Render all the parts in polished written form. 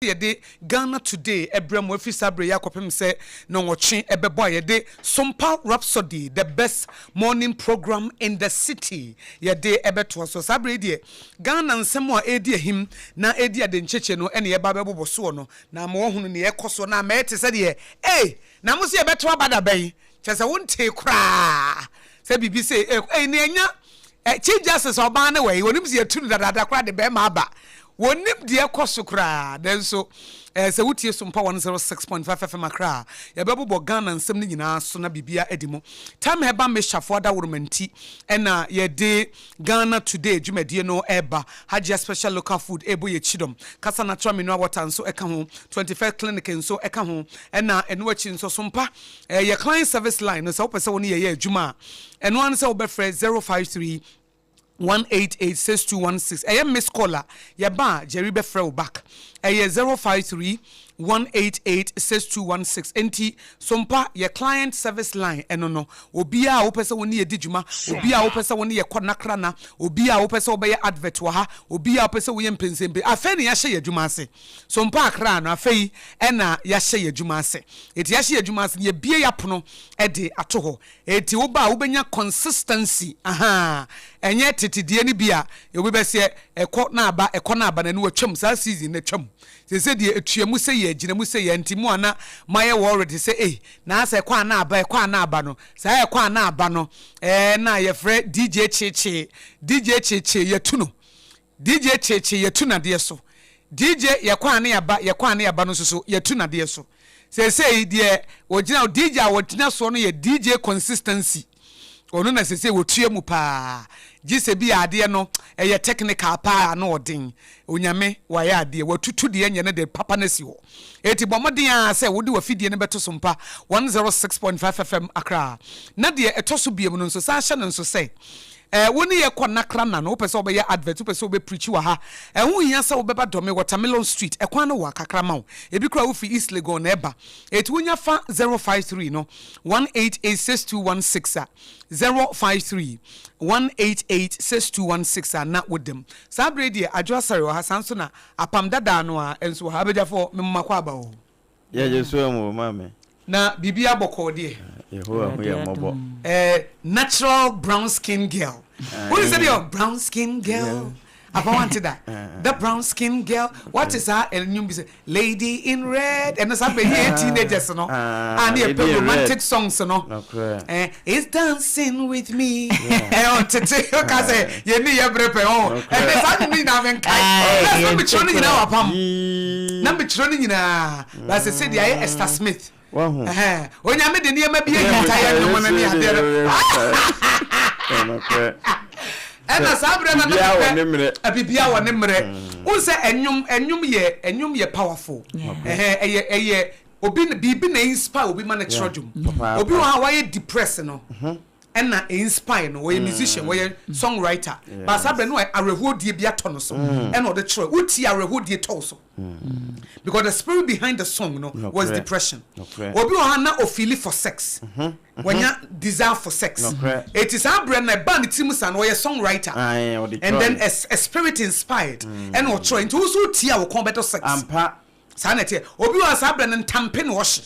Yɛde Ghana Today brɛ mo ɛfiri saa berɛ yi akɔpem sɛ nnɔnwɔtwe bɛbɔ a yɛde Sompa Rhapsody, the best morning program in the city, yɛde bɛtoa so. Saa berɛ yi deɛ Ghana nsɛm a ɛredi ahim na ɛredi adenkyekye no na yɛba abɛbobɔ soɔ no na ama woahunu deɛ ɛrekɔ soɔ na ama ɛte sɛ deɛ ei na mo se yɛbɛto aba da bɛn? Kyerɛ sɛ wontee koraa sɛ biribi sei ɛrekɔ ei na yɛanya Eh, Chief Justice ɔbaa no wɔ yi, wɔnim sɛ yɛtu no dadaada koraa de bɛrima aba. Wɔnim deɛ ɛkɔ so koraa. Nanso, eh, sɛ wotie Sompa 106.5 FM Accra a, yɛbɛbobɔ Ghana nsɛm no nyinaa so na biribiara adi mu. Time Herbal Mixture-foɔ adaworoma nti ɛna yɛde Ghana Today dwumadie no reba. Hajia Special Local Food rebɔ yɛn kyidɔm. Kasa Natural Mineral Water nso ka ho. 21st Clinic nso ka ho. Ɛna ɛno akyi nso, Sompa eh, yɛ client service line no, sɛ wopɛ sɛ wo ne yɛyɛ adwuma a, ɛno ara ne sɛ wobɛfrɛ 053 188 6216. Ɛyɛ miss call a, yɛba a, Jerry bɛfrɛ wo back. Ɛyɛ 053 188 6216. Enti, Sompa, yɛ client service line ɛno no. Obiara a wopɛ sɛ wo ne yɛ di dwuma, obiara a wopɛ sɛ wo ne yɛ kɔ nakrana, obiara a wopɛ sɛ wobɛyɛ advert wɔ ha, obiara a wopɛ sɛ woyɛ mpɛnsɛmpɛ, afei na yɛahyɛ yɛn adwuma ase. So mpo Accra no afei na yɛahyɛ yɛn adwuma ase. Enti yɛahyɛ yɛn adwuma ase no yɛbue yɛapono de ato hɔ. Enti woba a wobɛnya consistency ahaa ɛnyɛ tete deɛ no bi a obi bɛseɛ ɛkɔ na aba ɛkɔ na aba na ɛno atwam saa season no atwam. Seesei deɛ ɛtua mu sɛ yɛ ɛgyina mu sɛ yɛ nti mo a na moayɛ worried sɛ ei na asɛ ɛkɔ a na aba ɛkɔ a na aba no saa ɛkɔ a na aba no ɛɛ na yɛfrɛ DJ kyekyee DJ kyekyee yɛatu no. DJ kyeekye yɛtu nadeɛ so. DJ yɛkɔ a ne yɛaba yɛkɔ a ne yɛaba no nso so yɛtu nadeɛ so. Seesei deɛ ɔgyina DJ a ɔgyina soɔ no yɛ DJ consistency. Ɔno na seesei ɔtua mu paa. Gye sɛ bi a adeɛ no ɛyɛ technical paa a ano ɔden. Onyame wayɛ adeɛ watutu deɛ ɛnyɛ no de papa no asi hɔ. Enti bɔ mmɔden ara sɛ wode w'afidie no bɛto so mpa 106.5 FM Accra. Na deɛ ɛtɔ so biom no nso san hyɛ no nso sɛ Eh, wo ne yɛ kɔ nakra na no, wopɛ sɛ wobɛyɛ advert, wopɛ sɛ wobɛ preachi wɔ ha, ɛho nhia sɛ wobɛba Dome, Watermelon Street, ɛkwan no wa kakra ma wo, ebi koraa wofiri East Legon na ɛba, eti wonya fa 053 no, 1886216 a, 053 1886216 a na wodam. Saa berɛ yi deɛ Adwo Asare wɔ ha, saa nso na Apam Dadaa no ara nso wɔ ha, Abadwafoɔ, me mma akwaaba o. Yɛgye so mu o maame. Na biribiara bɔkɔɔ deɛ. Yehowa hu yɛn mmɔbɔ. Eh, natural brown skin girl. Wone sɛ deɛ brown skin girl. Apa wante da. The brown skin girl. Wate saa ɛnwom bi sɛ lady in red. Ɛno saa bɛ yɛ teenagers no. A ne yɛpɛ romantic songs no. Eh, is dancing with me. Eh, ɔtete ɔka sɛ yɛni yɛ berɛ pɛ. Oh, ɛnɛ saa nwom no nyinaa menkae. Na mekyerɛ no nyinaa wapam. Na mekyerɛ no nyinaa. Ba sese deɛ ayɛ Esther Smith. Wahu. Onyame de nneɛma bi ahinta yɛ nnwom no ne adeɛ no. Ɛna saa berɛ no na mepɛ biribiara wɔ ne mmerɛ. Wohu sɛ ɛnwom ɛnwom yɛ ɛnwom yɛ powerful. Ɛyɛ ɛyɛ obi biribi na inspire obi ma no kyerɛ dwom. Obi wɔ hɔ a wayɛ depressed no. Ɛna inspire no, ɔyɛ musician, ɔyɛ song writer, but saa berɛ no awerɛhoɔdie bi atɔ no so ɛna ɔde kyerɛ. Wotie awerɛhoɔdie tɔ wo so because the spirit behind the song no was depression. Obi wɔ ha na ofeeli for sex, wanya desire for sex, eti saa berɛ no ɛbaa ne tirim saa no, ɔyɛ song writer and then a spirit inspired ɛna ɔkyerɛ. Nti wo nso wotie a wo kɔn bɛdɔ sex. Saa na ɛteɛ. Obi wɔ hɔ a saa berɛ no ntampe na ɔhye.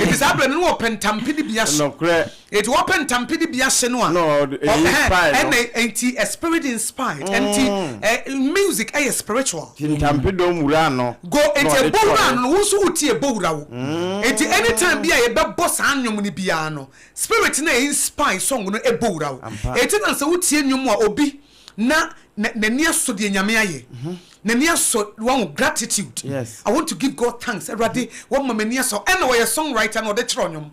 Enti saa berɛ no na ɔpɛ ntampe no bi ahye. Enti ɔpɛ ntampe no bi ahye no a, ɛhɛn, ɛna enti a spirit inspired. Enti ɛ music ɛyɛ spiritual. Nti ntampe dɔm wura no. Go, enti ɛbɔ wura no no, wo nso wotie ɛbɔ wura wo. Enti anytime bi a yɛbɛbɔ saa nnwom no biara no, spirit no a inspire song no ɛbɔ wura wo. Enti na sɛ wotie nnwom a obi na n'ani asɔ deɛ Nyame ayɛ, n'ani asɔ, wahu, gratitude, I want to give God thanks, Awurade wama m'ani asɔ, ɛna ɔyɛ song writer na ɔde kyerɛ ɔnwom.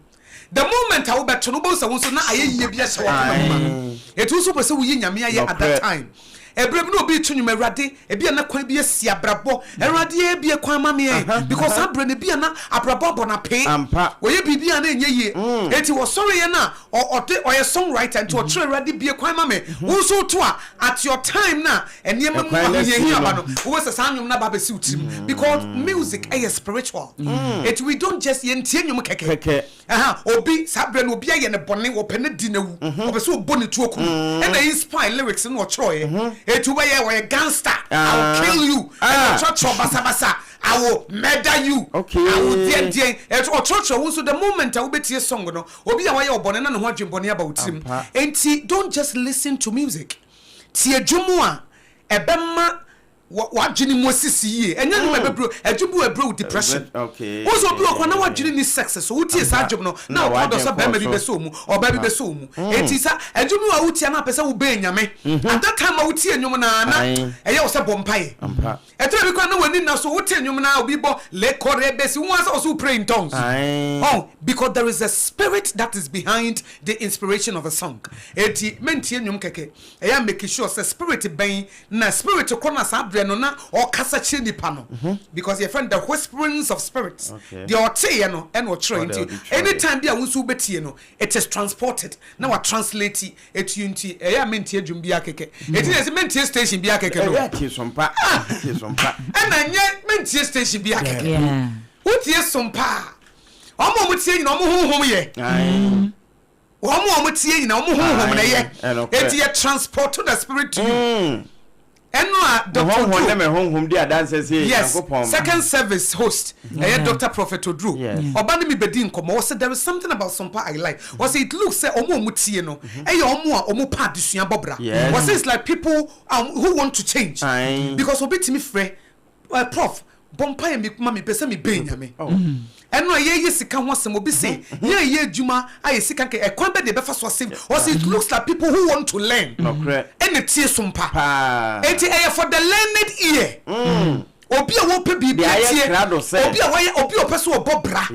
The moment a wobɛto no, wobɛhu sɛ wo nso na ayɛyie bi ahyɛ w'akoma mu ma. Enti wo nso wopɛ sɛ woyi Nyame ayɛ at that time. Ɛberɛ bi na obi reto nnwom, Awurade, ebi a na kwan bi asi abrabɔ, Awurade ebie kwan ma me ɛ, because saa berɛ no ebi a na abrabɔ abɔ no apee, ɔyɛ biribi a na ɛnyɛ yie, enti ɔsɔreeɛ no a, Ɔ ɔde ɔyɛ song writer nti ɔkyerɛ Awurade bue kwan ma me. Wo nso woto a at your time na nneɛma mu ahohiahia aba no wobɛhu sɛ saa nnwom no aba abɛsi wo tirim because music ɛyɛ spiritual. Enti we don't just yɛntie nnwom kɛkɛ. Ɛha obi saa berɛ no obi ayɛ no bɔne wɔpɛ no di no awu ɔpɛ sɛ ɔbɔ ne tuo kum no ɛna inspire lyrics no na ɔkyerɛeɛ. Eti wobɛyɛ wɔyɛ gangster, I will kill you. Ɛna ɔkyerɛkyerɛ basabasa, I will murder you. I will deɛn deɛn. Ɛti ɔkyerɛkyerɛ wo nso, the moment a wobɛtie song no, obi a wayɛ ɔbɔne na ne ho adwen bɔne aba wo tirim. Enti don't just listen to music. Tie dwom a ɛbɛma w'adwene mu asisi yie. Ɛnyɛ nnwom a ɛbɛbrɛ, ɛdwom bi wɔ ɛbrɛ wo depression. Wohu sɛ obi wɔ hɔ koraa na w'adwene nni sex so, wotie saa dwom no na wokɔ dɔ sɛ barima bi bɛsɔ wo mu, ɔbaa bi bɛsɔ wo mu. Enti sa ɛdwom bi wɔ a wotie a na apɛ sɛ wobɛn Nyame. At that time a wotie nnwom no ara na ɛyɛ wo sɛ bɔ mpaeɛ. Ɛtɔ da bi koraa na w'ani nna so, wote nnwom no ara obi bɔ lekorebesi, wohu ara sɛ ɔse wo pray in tongues. Oh, because there is a spirit that is behind the inspiration of a song. Enti mentie nnwom kɛkɛ, ɛyɛ a make sure sɛ spirit bɛn Na spirit korɔ na saa berɛ no na ɔkasa kyerɛ nipa no, because yɛfrɛ no the whisperings of spirits. Deɛ ɔteeɛ no ɛna ɔkyerɛɛ. Nti anytime bi a wo nso wobɛtie no, it is transported na wa translate to you. Nti ɛyɛ a mentie dwom biara kɛkɛ. Ɛti na yɛse mentie station biara kɛkɛ no. Ɛyɛ a tie sompa, tie sompa. Ɛna nyɛ mentie station biara kɛkɛ. Wotie sompa a, wɔn a wɔtie nyina wɔn honhom yɛ. Wɔn a wɔn tie nyina wɔn honhom na ɛyɛ. Eti yɛ transport the spirit to you. Ɛno a Doctor Oduro. Honhom ne me honhom di adanse sɛ yɛ Nyankopɔn ma. Second service host ɛyɛ Doctor Prophet Oduro. Ɔba ne me bedi nkɔmɔ, ɔsɛ there is something about Sompa I like. Ɔsɛ it looks sɛ wɔn a wɔn tie no ɛyɛ wɔn a wɔn pɛ adesua bɔ bra. Ɔsɛ it's like people who want to change because obi tumi frɛ Eh prof bɔ mpaeɛ me ma me pɛ sɛ me bɛn Nyame. Ɛno a yɛyɛ sika ho asɛm, obi se yɛyɛ adwuma ayɛ sika nka ɛkwan bɛ de ɛbɛfa so asɛm. Ɔse it looks like people who want to learn ɛna tie so mpa. Enti ɛyɛ for the learned ear. Obi a wɔpɛ biribi atie, obi a wayɛ, obi a ɔpɛ sɛ ɔbɔ bra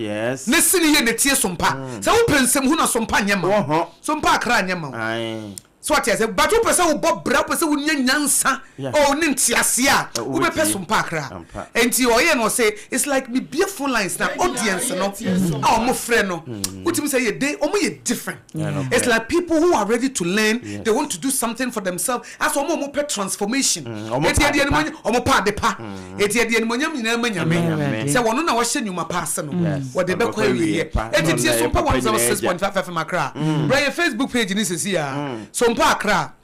na si ne yie na tie so mpa. Sɛ wopɛ nsɛm hunu a so mpa nyɛ ma wo. So mpa akra nyɛ ma wo. So wate aseɛ? But wopɛ sɛ wobɔ bra, wopɛ sɛ wonya nyansa, oh, ne nteaseɛ a, wobɛpɛ so mpa akra. Enti ɔyɛ no ɔsɛ, it's like mebie phone lines na audience no a wɔn frɛ no, wotumi sɛ yɛ they, wɔn yɛ different. It's like people who are ready to learn, they want to do something for themselves. Asɛ wɔn a wɔn pɛ transformation. Enti ɛde animuonyam, wɔn pɛ ade pa. Enti yɛde animuonyam nyinaa ma Nyame sɛ ɔno na wahyɛ nnwuma pa ase no, wɔde bɛkɔ awieɛ. Enti tie Sompa 106.5 FM Accra. Bra yɛn Facebook page no sesei ara, Sompa Accra,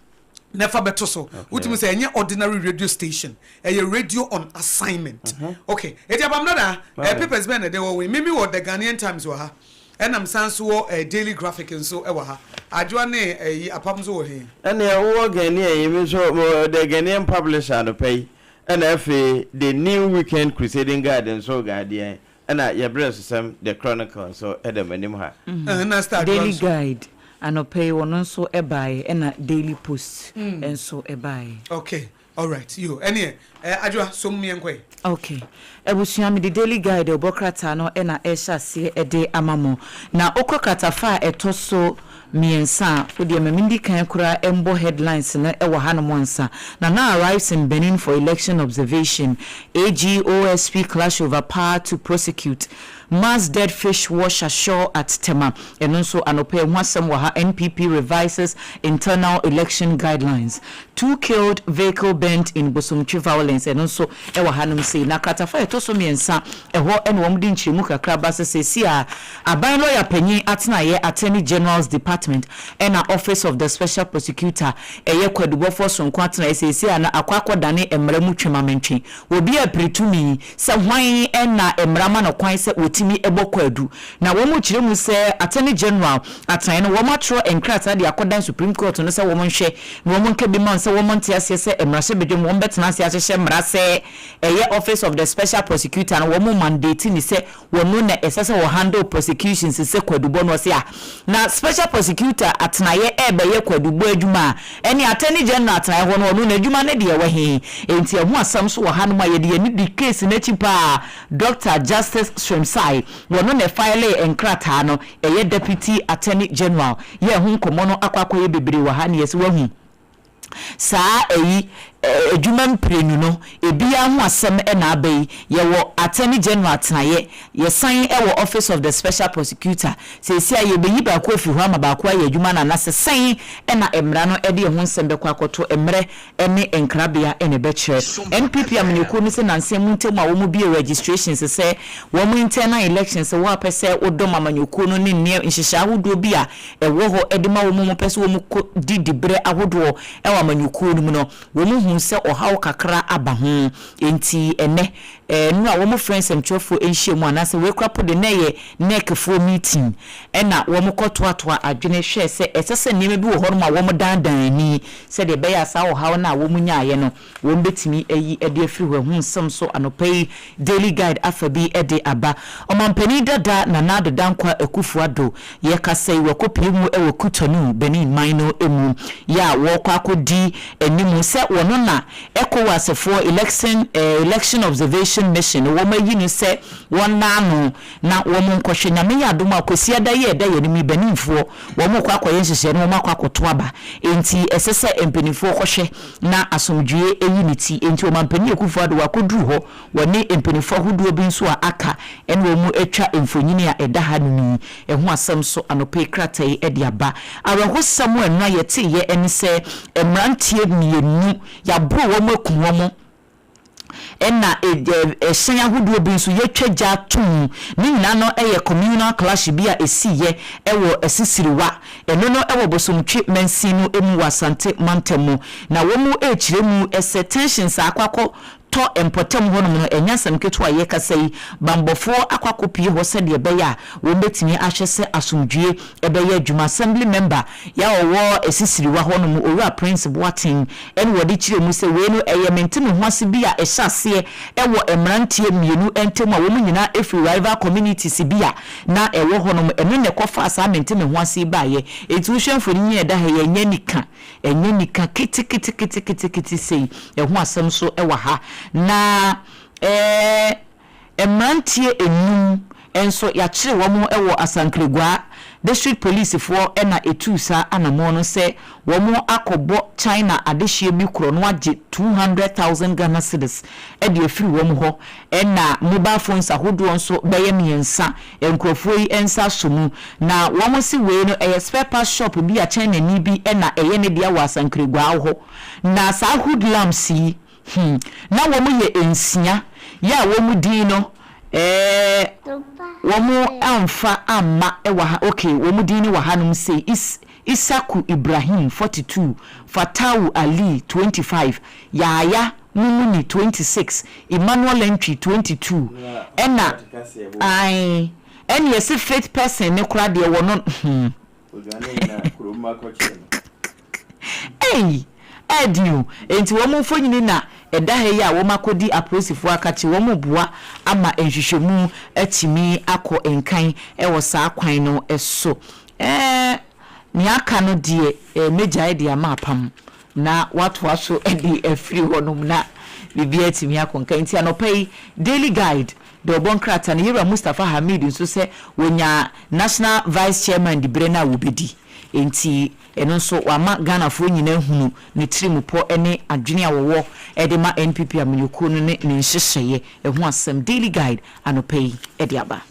na fa bɛto so. Wotumi sɛ ɛnyɛ ordinary radio station, ɛyɛ radio on assignment. Okay, enti Apam Dada, eh, papers bɛn na ɛde wɔ wei? Mimi wɔ The Ghanaian Times wɔ ha, ɛna mesan nso wɔ eh, Daily Graphic nso wɔ ha. Adwoa ne eh, Apam nso wɔ he? Ɛnneɛ wowɔ Ghanaian yi, me nso mewɔ The Ghanaian Publisher anɔpa yi. Ɛna afei The New Weekend Crusading Guide nso Guardian, ɛna yɛ berɛsosɛm The Chronicle nso da m'anim ha. Ɛna Star Adwoa Daily nso. Guide, anɔpa yi ɔno nso baeɛ, ɛna Daily Post nso baeɛ. Okay, alright, yo, ɛneɛ eh, Adwoa, som yɛnkɔ ɛ. Ok, abusua mede Daily Guide ɔbɔ krataa no na ɛrehyɛ aseɛ de ama mo. Na wokɔ kratafa a ɛtɔ so Mmiɛnsa a, wo deɛ ma mendi kan koraa mbɔ headlines no wɔ hanom ansa. Nana arrives in Benin for election observation, AG, OSP clash over power to prosecute, mass dead fish wash ashore at Tema, ɛno nso anɔpa yi ho asɛm wɔ ha, NPP revises internal election guidelines, two killed, vehicle burnt in Bosomtwe violence, ɛno nso wɔ hanom sei. Na kratafa a ɛtɔ so mmiɛnsa, ɛhɔ na wɔde nkyerɛmu kakra ba sɛ seesei a Aban lɔya panyin atenaeɛ, Attorney General's Department, ɛna Office of the Special Prosecutor, ɛyɛ kwadubɔfoɔ sononko atenaeɛ seesei a na akɔ akɔdane mmara mu twemamentwe. Obi apere tumi sɛ hwan na mmara ma no kwan sɛ ɔtumi bɔ kwaadu. Na wɔkyerɛ mu sɛ Attorney General atenaeɛ no wɔatwerɛ nkrataa de akɔdan Supreme Court no sɛ wɔnhwɛ na wɔnka bi ma wɔn sɛ wɔnte aseɛ sɛ mmarahyɛbadwam wɔbɛtena ase ahyehyɛ mmara sɛ ɛyɛ Office of the Special Prosecutor no wɔn mandate no sɛ Wɔno na ɛsɛ sɛ wɔ handle prosecutions sɛ kwadubɔ no ɔse a na special prosecutor atenaeɛ ɛɛbɛyɛ kwadubɔ adwuma a ɛne attorney general atenaeɛ hɔ no ɔno n'adwuma ne deɛ ɛwɔ he? Enti ɛho asɛm nso wɔ hanom a yɛde yɛn ani di case no akyi paa Doctor Justice Srem-Sai wɔno na ɛfilee nkrataa no ɛyɛ deputy attorney general yɛ ɛho nkɔmmɔ no akɔ akɔyɛ bebree wɔ ha ne yɛse wahu Saa ayi, adwuma mprenu no, ebiara ho asɛm na aba yi. Yɛwɔ Attorney General atenaeɛ, yɛsan wɔ Office of the Special Prosecutor. Seesei a yɛbɛyi baako afiri hɔ ama baako ayɛ adwuma no anaasɛ sɛn na mmara no de ɛho nsɛm bɛkɔ akɔto? Mmerɛ ne nkrabea na ɛbɛkyerɛ. NPP amanyɔkuo no sɛ nansa mu ntam a wɔbue registrations sɛ wɔn internal elections, wo a wopɛ sɛ wodɔm amanyɔkuo no ne nneɛ nhyehyɛe ahodoɔ bi a ɛwɔ hɔ de ma wɔn a wɔpɛ sɛ wɔkɔdi diberɛ ahodoɔ wɔ amanyɔkuo no mu no, wɔhunu. Wɔhu sɛ ɔhaw kakra aba ho. Enti ɛnnɛ, nnora wɔfrɛ nsɛmtwerɛfoɔ nhyiamu anaasɛ wei koraa po de na ɛyɛ NECfoɔ meeting ɛna wɔkɔtoatoa adwene hwɛɛ sɛ ɛsɛ sɛ nneɛma bi wɔ hɔnom a wɔdandan ani sɛdeɛ ɛbɛyɛ a saa ɔhaw no a wɔnyaeɛ no wɔbɛtumi ayi de afiri hɔ. Ɛho nsɛm nso anɔpa yi Daily Guide afa bi de aba. Ɔmampanin dada Nana Addo Dankwa Akufo Addo yɛkasa yi wakɔpue mu wɔ Cotonou, Benin man no mu yɛ a wɔrekɔ akɔdi anim sɛ wɔno na Ecowas foɔ election Election Observation Mission no wɔn ayi no sɛ wɔnna ano na wɔn nkɔhwɛ. Nyame yɛ adom a Kwasiada yi a ɛda yɛn anim yi Beninfoɔ wɔn rekɔ akɔyɛ nhyehyɛɛ na wɔn akɔ akɔto aba. Enti ɛsɛ sɛ mpaninfoɔ kɔhwɛ na asomdwoeɛ ayi ne ti. Enti Ɔmanpanin Akuffo Addo wakɔduru hɔ, wɔne mpaninfoɔ ahodoɔ bi nso a aka ne wɔn atwa mfonini a ɛda ha nom yi ho asɛm nso anɔpa yi krataa yi de aba. Awerɛhosɛm a nnora yɛteeɛ ne sɛ mmeranteɛ mmienu yɛaboro wɔn aku wɔn. Ɛna ɛhyɛn ahodoɔ bi nso yɛatwa gya ato mu. Ne nyinaa no yɛ communal clash bi a ɛsiiɛ wɔ Asisiriwa. Ɛno no wɔ Bosomtwe mansin no mu wɔ Asante mantam mu. Na wɔrekyerɛ mu sɛ tensions a akɔ akɔ tɔ mpɔtam hɔnom no, ɛnyɛ asɛm ketewa a yɛrekasa yi. Banbɔfoɔ akɔ akɔpue hɔ sɛdeɛ ɛbɛyɛ a wɔbɛtumi ahwɛ sɛ asomdwoeɛ bɛyɛ adwuma. Assembly member yi a ɔwɔ Asisiriwa hɔnom, Owura Prince Boateng, Ɛna wɔde kyerɛɛ mu sɛ, Wei no, ɛyɛ mente-me-ho-ase bi a ɛhyɛ aseɛ wɔ mmeranteɛ mmienu ntam a wɔn nyinaa firi rival communities bi a na ɛwɔ hɔnom. Ɛno na ɛkɔfaa saa mente-me-ho-ase yi baeɛ. Enti wohwɛ mfonini a ɛda ha yi a, ɛnyɛ anika. Ɛnyɛ anika keteketeketekete sei. Ɛho asɛm nso wɔ ha. Na ɛɛ. Mmeranteɛ nnum nso yɛakyere wɔn wɔ Asankragua District Polisifoɔ na ɛtuu saa anamɔn no sɛ wɔn akɔbɔ China adehyeɛ bi korɔ no agye 200,000 Ghana cedis de afiri wɔn hɔ ɛna mobile phones ahodoɔ nso bɛyɛ mmiɛnsa nkurɔfoɔ yi nsa asɔ mu na wɔn se wei no ɛyɛ spare parts shop bi a Chinani bi na ɛyɛ ne dea wɔ Asankragua hɔ na saa hoodlums yi Hmm. Na wɔn yɛ nsia, yɛ a wɔn din no eh, wɔn amfa amma wɔ ha, okay, wɔn din no wɔ hanom sei, Is, Isaku Ibrahim, 42, Fatawu Ali, 25, Yahaya Mumuni, 26, Emmanuel Antwi, 22, ɛna, ae, ɛne yɛse fifth person no koraa deɛ wɔno, hmm. Ei! Ɛɛden o! Enti wɔn mfonini na ɛda ha yi a wɔakɔdi apolisifoɔ akakye, wɔreboa ama nhwehwɛmu atumi akɔ nkan wɔ saa kwan no so. Ɛɛ, nea aka no deɛ, mɛgyae de ama apam na wɔatoa so de afiri hɔnom na biribiara atumi akɔ nkan. Enti anɔpa yi, Daily Guide de ɔbɔ nkrataa no, Yewura Mustapha Hamid nso sɛ wɔnya National Vice Chairman diberɛ no a wɔbɛdi. Enti ɛno nso wama Ghanafoɔ nyinaa hunu ne tirimupɔ ne adwene a wɔwɔ de ma NPP amanyɔkuo no ne ne nhyehyɛeɛ. Ɛho asɛm Daily Guide anɔpa yi de aba.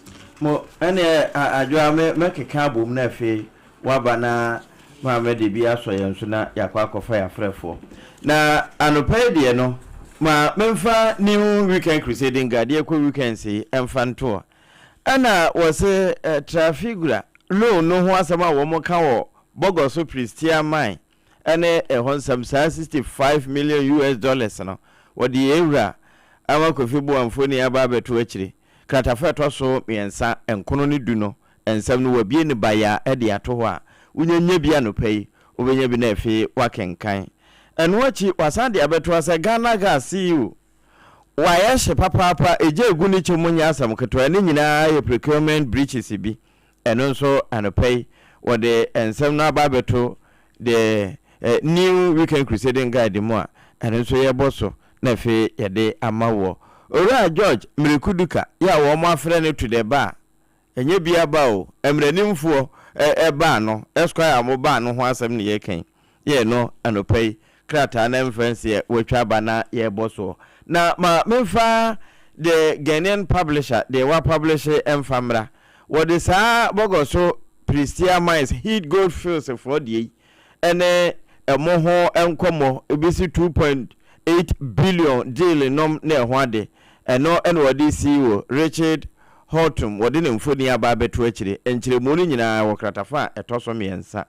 Mo ɛneɛ Adwoa me mɛkeka abom na afei woaba na maame de bi asɔ yɛn so na yɛakɔ akɔfa yɛn afrɛfoɔ. Na anɔpa yi deɛ no ma memfa New Weekend Crusading Guide yɛkɔ weekends yi mfa ntoɔ. Ɛna wɔse Trafigura loan no ho asɛm a wɔka wɔ Bogoso Prestea mine ne ɛhɔ nsɛm saa 65 million US dollars no wɔde yɛn wura Ama Kofi Boah mfoni aba abɛto akyire. Kratafa a ɛtɔ so mmiɛnsa, nkono ne du no nsɛm no wɔabue no bayaa de ato hɔ a wonya nya bi anɔpa yi wobɛnya bi na afei woakenkan. Ɛno akyi wɔasan de abɛto ha sɛ Ghana Gas CEO Wayɛ hye papaapa, egya egu ne kyɛ mu nyɛ asɛm ketewa, ne nyinaa yɛ procurement breaches bi. Ɛno nso anɔpa yi wɔde nsɛm no aba abɛto the New Weekend Crusading Guide mu a ɛno nso yɛbɔ so na afei yɛde ama woɔ. Owura George Miraku Duka yɛ a wɔn afrɛ no to the bar Ɛnyɛ bi aba o, mmaranimfoɔ baa no, Esquire a wɔbaa no ho asɛm na yɛreka yi. Yɛɛ no anɔpa yi, krataa no ɛmfa nsi ɛ, wɔatwa aba na yɛrebɔ soɔ. Na ma memfa The Ghanaian Publisher deɛ wɔapublishe mfa mmra. Wɔde saa Bɔgɔso Prestea Mines Heat Gold Fields foɔ deɛ yi ne ɛmo ho nkɔmmɔ bɛsi 2.8 billion deal nom ne ɛho ade. Ɛno na wɔde CEO Richard Holtum wɔde ne mfoni aba abɛto akyire. Nkyerɛmu no nyinaa wɔ kratafa a ɛtɔ so mmiɛnsa.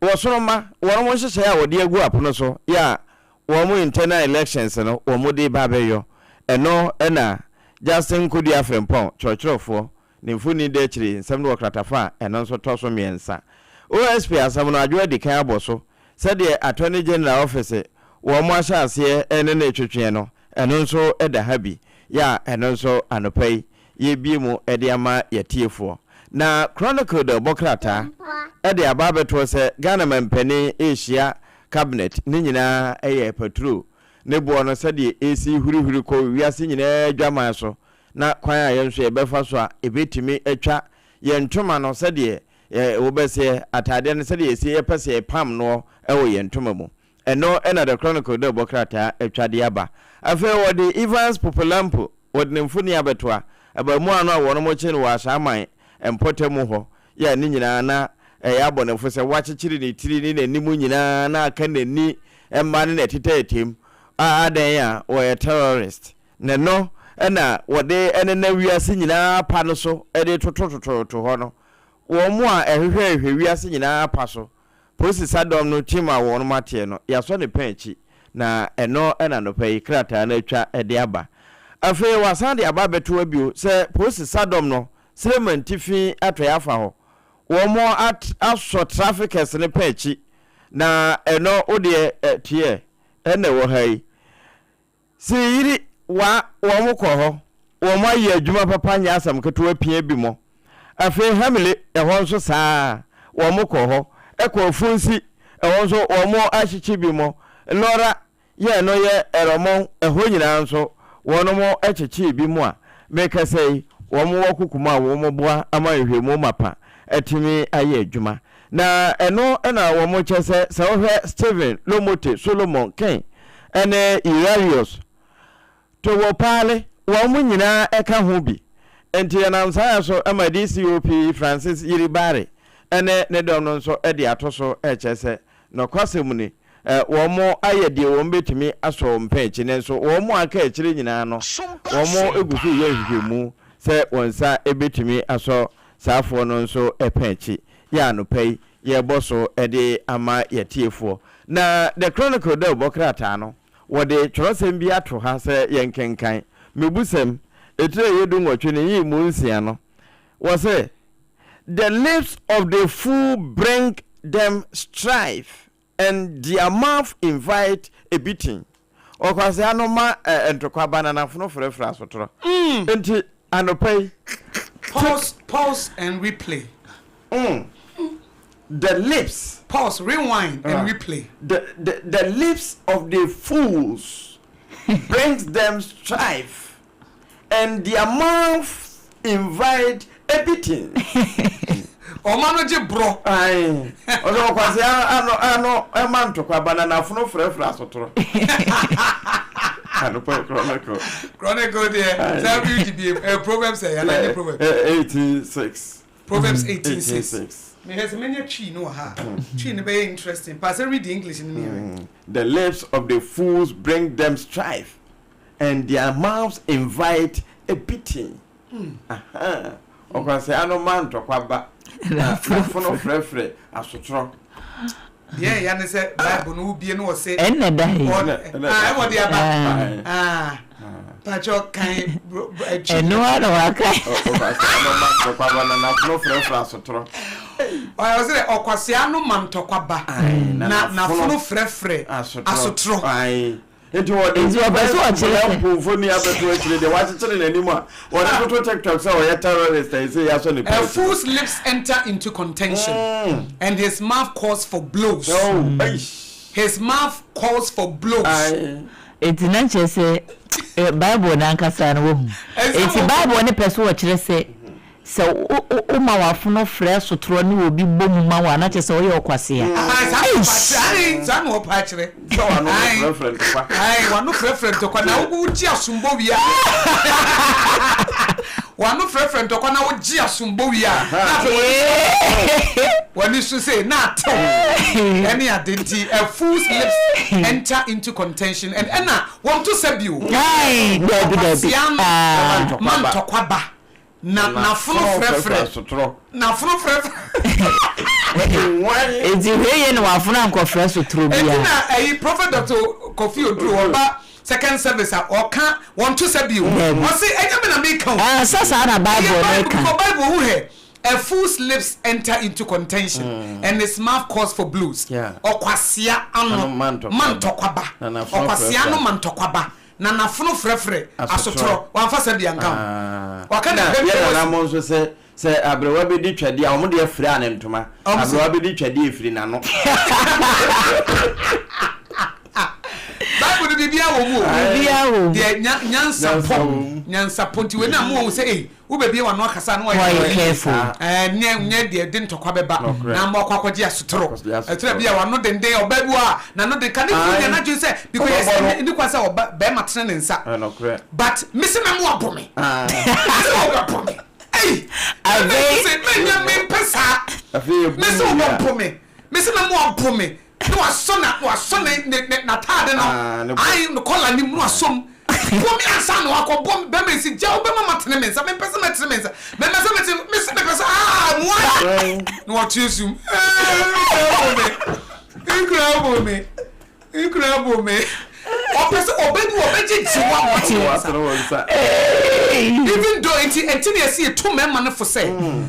Wɔ soromma, wɔn nhyehyɛe a wɔde agu apono so yɛ a. wɔn internal elections no wɔn de ba abɛyɔ. Ɛno na Justin Kodua Frimpong, kyerɛkyerɛfoɔ, ne mfoni da akyire nsɛm no wɔ kratafa a ɛno nso tɔ so mmiɛnsa. OSP asɛm no Adwo adi kan abɔ so sɛdeɛ Attorney General Office wɔn ahyɛ aseɛ ne no retwetweɛ no, ɛno nso da ha bi yɛ a ɛno nso anɔpa yi yɛrebue mu de ama yɛatiefoɔ. Na Chronicle de ɔbɔ krataa de aba abɛtoɔ sɛ Ghana mampanin rehyia Cabinet ne nyinaa yɛ patrol ne boɔ no sɛdeɛ ɛresi hurihuri kɔ wiase nyinaa adwaman so na kwan a yɛn nso yɛbɛfa so a ɛbɛtumi atwa yɛn ntoma no sɛdeɛ wobɛseɛ ataadeɛ no sɛdeɛ yɛsi yɛpɛ sɛ yɛpam noɔ wɔ yɛn ntoma mu. Ɛno na The Chronicle dawubɔ krataa atwa de aba. Afei wɔde Evans Popolampo wɔde ne mfoni abɛtoa abaamua no a wɔnom kye no wɔ Ashaiman mpɔtamu hɔ yɛ a ne nyinaa na ɛyɛ abɔnefo sɛ wɔakyekyere ne tiri ne n'anim nyinaa na aka n'ani mma ne n'atitaatamu a adɛn a wɔyɛ terrorist na ɛno na wɔde nenam wiase nyinaa pa no so de tototototo hɔ no wɔn a ɛhwehwɛhwehwɛ wiase nyinaa pa so Polisi sadɔm no team a wɔnom ateɛ no, yɛasɔ ne pɛn akyi, na ɛno na anɔpa yi krataa no atwa de aba. Afei wɔasan de aba abɛtoa bio sɛ polisi sadɔm no Sreman tifi atɔeɛ afa hɔ, wɔn asɔ traffickers no pɛn akyi, na ɛno wodeɛ teɛ ɛna ɛwɔ ha yi. Siriyiri wa wɔn kɔ hɔ, wɔn ayɛ adwuma papa nyɛ asɛm ketewa pia bi mo. Afei Hamile ɛhɔ nso saa wɔn kɔ hɔ, ɛkɔ Afunsi ɛhɔ nso wɔn ahyekye bi mo. Lɔra yɛ ɛno yɛ Ɛrɔmɔn ɛhɔ nyinaa nso wɔn kyekyee bi mo a mekasa yi wɔn wɔ koko mu a wɔn boa ama nhwɛmu mapa atumi ayɛ adwuma. Na ɛno na wɔkyɛ sɛ sɛ wohwɛ Stephen Lomote Solomon King ne Yrarius Towopale wɔn nyinaa ka ho bi. Enti yɛnam saa yɛ so ma DCOP Francis Yiribare ne ne dɔm no nso de ato so kyerɛ sɛ nɔkwasɛm ni, wɔayɛ deɛ wɔbɛtumi asɔ wɔn pɛn akyi nanso wɔn a aka akyire nyinaa no wɔgu so reyɛ nhwehwɛmu sɛ wɔn nsa bɛtumi asɔ Saa foɔ no nso pɛ akyi yɛ anɔpa yi yɛrebɔ so de ama yɛatiefoɔ. Na The Chronicle dawubɔ krataa no, wɔde twerɛsɛm bi ato ha sɛ yɛnkenkan. Mmebusɛm, etire a ɛyɛ dunwɔtwe ne nyiyimu nsia no, wɔse, The lips of the fool bring them strife, And their mouth invite a beating. Ɔkwasea no ma ntɔkwa ba na n'afono frɛfrɛ asotorɔ. Enti anɔpa yi, Pause, pause and replay. Mm. The lips. Pause, rewind and replay. The, the, the lips of the fools brings them strife. And their mouths invite a beating. Ɔma no gye borɔ. Ae, ɔsɛ ɔkwasea ano ano ɛma ntɔkwa ba na n'afono frɛfrɛ asotorɔ. Anɔpa Chronicle. Chronicle deɛ saa bi di bi ɛ Proverbs ɛ yɛn anyi Proverbs. 18:6. Proverbs 18:6. Mehwɛ sɛ menya Twi no wɔ ha. Twi no bɛyɛ interesting. Pa sɛ read English no ni yɛ. The lips of the fools bring them strife. And their mouths invite a beating. Ahaa. Ɔkwasea no ma ntɔkwa ba, na n'afono frɛfrɛ asotorɔ. Deɛ ɛya ne sɛ Bible no wobie no ɔse. Ɛnna da yi. Ah, ɛwɔ de aba. Ah, pakyɛ kan akyi. Ɛno ara na waka. Ɔkwasea no ma ntɔkwa ba, na n'afono frɛfrɛ asotorɔ. Ɔsɛ dɛ ɔkwasea no ma ntɔkwa ba, na n'afono frɛfrɛ asotorɔ. Nti wɔde Nti ɔpɛ sɛ ɔkyerɛ sɛ. Mpo mfoni abɛto akyire deɛ wakyekyere n'anim a wɔde toto TikTok sɛ ɔyɛ terrorist a ɛsɛ yɛasɔ ne A pɛn. fool's lips enter into contention, and his mouth calls for blows. Oh, eish. His mouth calls for blows. Aye. Enti na kyerɛ sɛ eh, Bible no ankasa no wahu. Ɛnsɛm Enti wɔ- Bible no pɛ sɛ ɔkyerɛ sɛ Sɛ woma w'afono frɛ sotorɔ ne obi bɔ mu ma wo a, na kyerɛ sɛ woyɛ ɔkwasea. Ae, saa na ɔpa kyerɛ. Ae, saa na ɔpa akyerɛ. Sɛ w'ano Ae. frɛfrɛ ntɔkwa. Ae, w'ano frɛfrɛ ntɔkwa na wogye asombɔ wie a. W'ano frɛfrɛ ntɔkwa na wogye asombɔ wie a. Na afei w'ani so sei na atew ɛne ade nti a fool's lips enter into contention and ɛna wɔnto sɛ bio. Ae, dabi dabi. Ɔkwasea no Ah. ma ntɔkwa ba. Na n'afono frɛfrɛ asotorɔ. N'afono frɛfrɛ. Enti hwɛ yie na w'afono ankɔfrɛ sotorɔ Enti biara. na ɛyi Prophet Doctor Kofi Oduro ɔba second service a ɔka wɔnto sa bio. Dabi. Ɔse ɛnyɛ me na meka o. Ah, sɛ saa na Ɛyɛ Bible no Bible ka. because Bible hu hɛ a fool's lips enter into contention and his mouth calls for blows. Yeah. Ɔkwasea ano Ano ma ntɔkwa ma ba. ntɔkwa ba. Na n'afono Ɔkwasea frɛfrɛ ano ma ntɔkwa ba. Na n'afono frɛfrɛ asotorɔ. Wamfa sa bi anka ho. Waka ne Na pɛ yɛ pɛ nana mo nso sɛ sɛ aberewa bi di twɛdeɛ a wɔn deɛ fira ne ntoma. Wɔn se- Aberewa bi di twɛdeɛ efiri n'ano. Bible no biribiara wɔ mu o. Biribiara wɔ mu. Deɛ nya nyansapɔ Nyansa wɔ mu. nyansapɔ nti wei na mo wɔn sɛ ei wobɛbie w'ano akasa na Wɔyɛ wɔyɛ careful. ɛɛ nyɛ nyɛ deɛ de ntɔkwa bɛba Nɔkorɛ. na mo akɔ akɔgye asotoro Akɔgye asotoro. ɛtwerɛ bi a w'ano denden ɔbaa bi wɔ a n'ano den ka ne kunu Aye. nya n'adwene sɛ because yɛ Ɔbɛbɔ sɛ no. ne ne kwan sɛ ɔba bɛrima tene ne nsa Ɛnɔkorɛ. but mesi na mo abɔ me Ah. mesi na ɔbɛbɔ me ei Afei- mesi menya mempɛ saa Afei ebu mesi mu a. ɔbɛbɔ me mesi na mo abɔ me na wasɔ na wasɔ ne ne ne n'ataade Ah, no ne bo. ayi ne kɔla ne mu na wasɔ mu bɔ me ansa na wakɔ bɔ me bɛrima esi gya wo bɛma ma tene me nsa mempɛ sɛ mɛtene me nsa mempɛ sɛ mɛtene mesi mepɛ sɛ aa mua na watu esum ee nkura bɔ me nkura bɔ me ɔpɛ sɛ ɔbɛ bi ɔbɛgye gye wa ma ɔtene ne nsa Watene wo nsa. even though nti nti na yɛsi etu mmarima no fo sɛ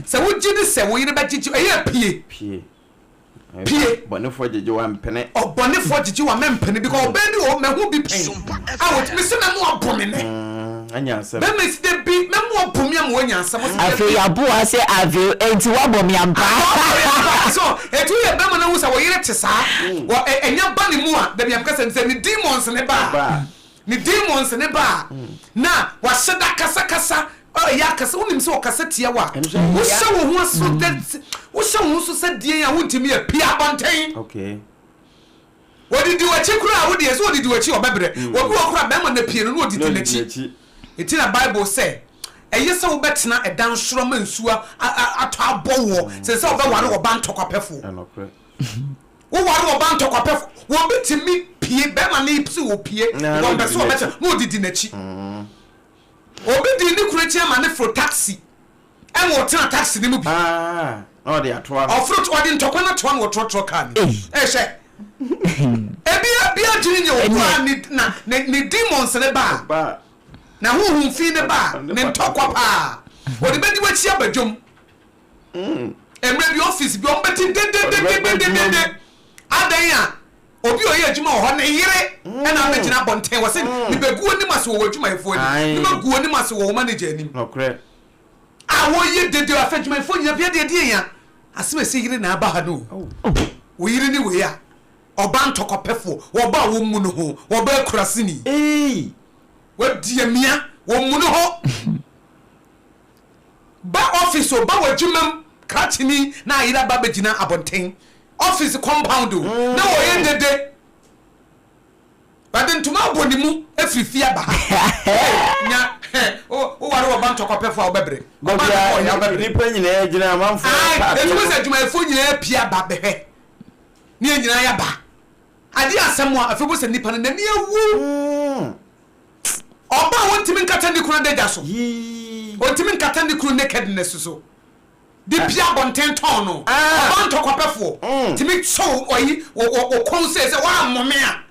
sɛ wogye di sɛ wo yere bɛgyegye ɛyɛ pie Pie. Pie. Bɔnefoɔ gyegye wa mpene. Ɔbɔnefoɔ gyegye wa mɛmpene because ɔbɛn bi wɔ hɔ mɛho bi pɛn a wɔ mesi mɛmo abo me nɛ Anya asɛm. Bɛma esi de bi mɛmo abo me ama wanya asɛm ɔsi Afei dabi. yaboa sɛ afei enti wabɔ me ampa. So etu yɛ bɛma na hu sɛ wɔyere te saa wɔ ɛnya ba ne mu a dabi amka sɛ sɛ ne demons ne ba a ne demons ne ba a na wahyɛ da kasakasa ɔyɛ akasa wonim sɛ ɔkasa tia wo a wohyɛ wo ho so dɛ wohyɛ wo ho so sɛ deɛn a wontumi apia abɔnten. Okay. Wɔdidi w'akyi koraa wo deɛ sɛ wɔdidi w'akyi ɔbɛbrɛ. Obi wɔ koraa bɛrima na pie no na ɔdidi n'akyi. Eti na Bible sɛ ɛyɛ sɛ wobɛtena ɛdan soro ama nsuo atɔ abɔ woɔ sɛ sɛ wobɛware ɔba ntɔkwapɛfoɔ. Woware ɔba ntɔkwapɛfoɔ wɔbi tumi pie bɛrima no sɛ wɔpie wɔmpɛ sɛ wɔbɛtena na ɔdidi n'akyi. Obi dii ne kunu akyi ama ne foro taxi ɛna ɔtena taxi no mu bi. Ah, na ɔde atoa no. Ɔforo ɔde ntɔkwa no atoa no wɔtrɔtrɔ kaa no mu. Ɛhwɛ. Ebi ebi adwene nyɛ obu a ne na ne ne demons ne ba a na honhom fi ne ba a ne ntɔkwa paa. Ɔde bɛdi w'akyi aba dwom. Mmerɛ bi office bi wɔn bɛte dededededede. Adɛn a Obi a ɔyɛ adwuma wɔ hɔ, ne yere na abɛgyina abɔnten, wɔse mebɛgu w'anim ase wɔ w'adwumayɛfoɔ anim, ne magu w'anim ase wɔ wo manager anim. A wɔyɛ dede, afei adwumayɛfoɔ nyina bia deɛ deɛ ya, asɛm ɛsɛ yere na aba ha no o. Wo yere ne wei a, ɔba ntɔkwapɛfoɔ, wɔba a wɔmmu no ho, wɔba akuraseni. Wadi amia, wɔmmu no ho. Ba office o, ba w'adwumam, krakyeni na ayere aba abɛgyina abɔnten, office compound o, na wɔyɛ dede. Wɔde ntoma abɔ ne mu afiri fie aba ha. Hey, nya, hɛ, wo, woware ɔba ntɔkwapɛfo a wobɛbrɛ. Ɔba Baabi no a kɔɔ yɛ wobɛbrɛ. nnipa nyinaa gyina, amanfoɔ Ae, retɔ adeɛ ɛtumi no. sɛ adwumayɛfoɔ nyinaa pie aba bɛhwɛ. Ne yɛn nyinaa yɛaba. Adeɛ asɛm a, afei wobɛhu sɛ nipa no n'ani awu. Ɔbaa a ɔntumi nkata ne kunu adagya so, ɔntumi nkata ne kunu nakedness so, de pia abɔnten tɔn no. Ɔbaa ntɔkwapɛfoɔ tumi sɔ ɔyi wɔ kɔn sɛ sɛ woammɔ me a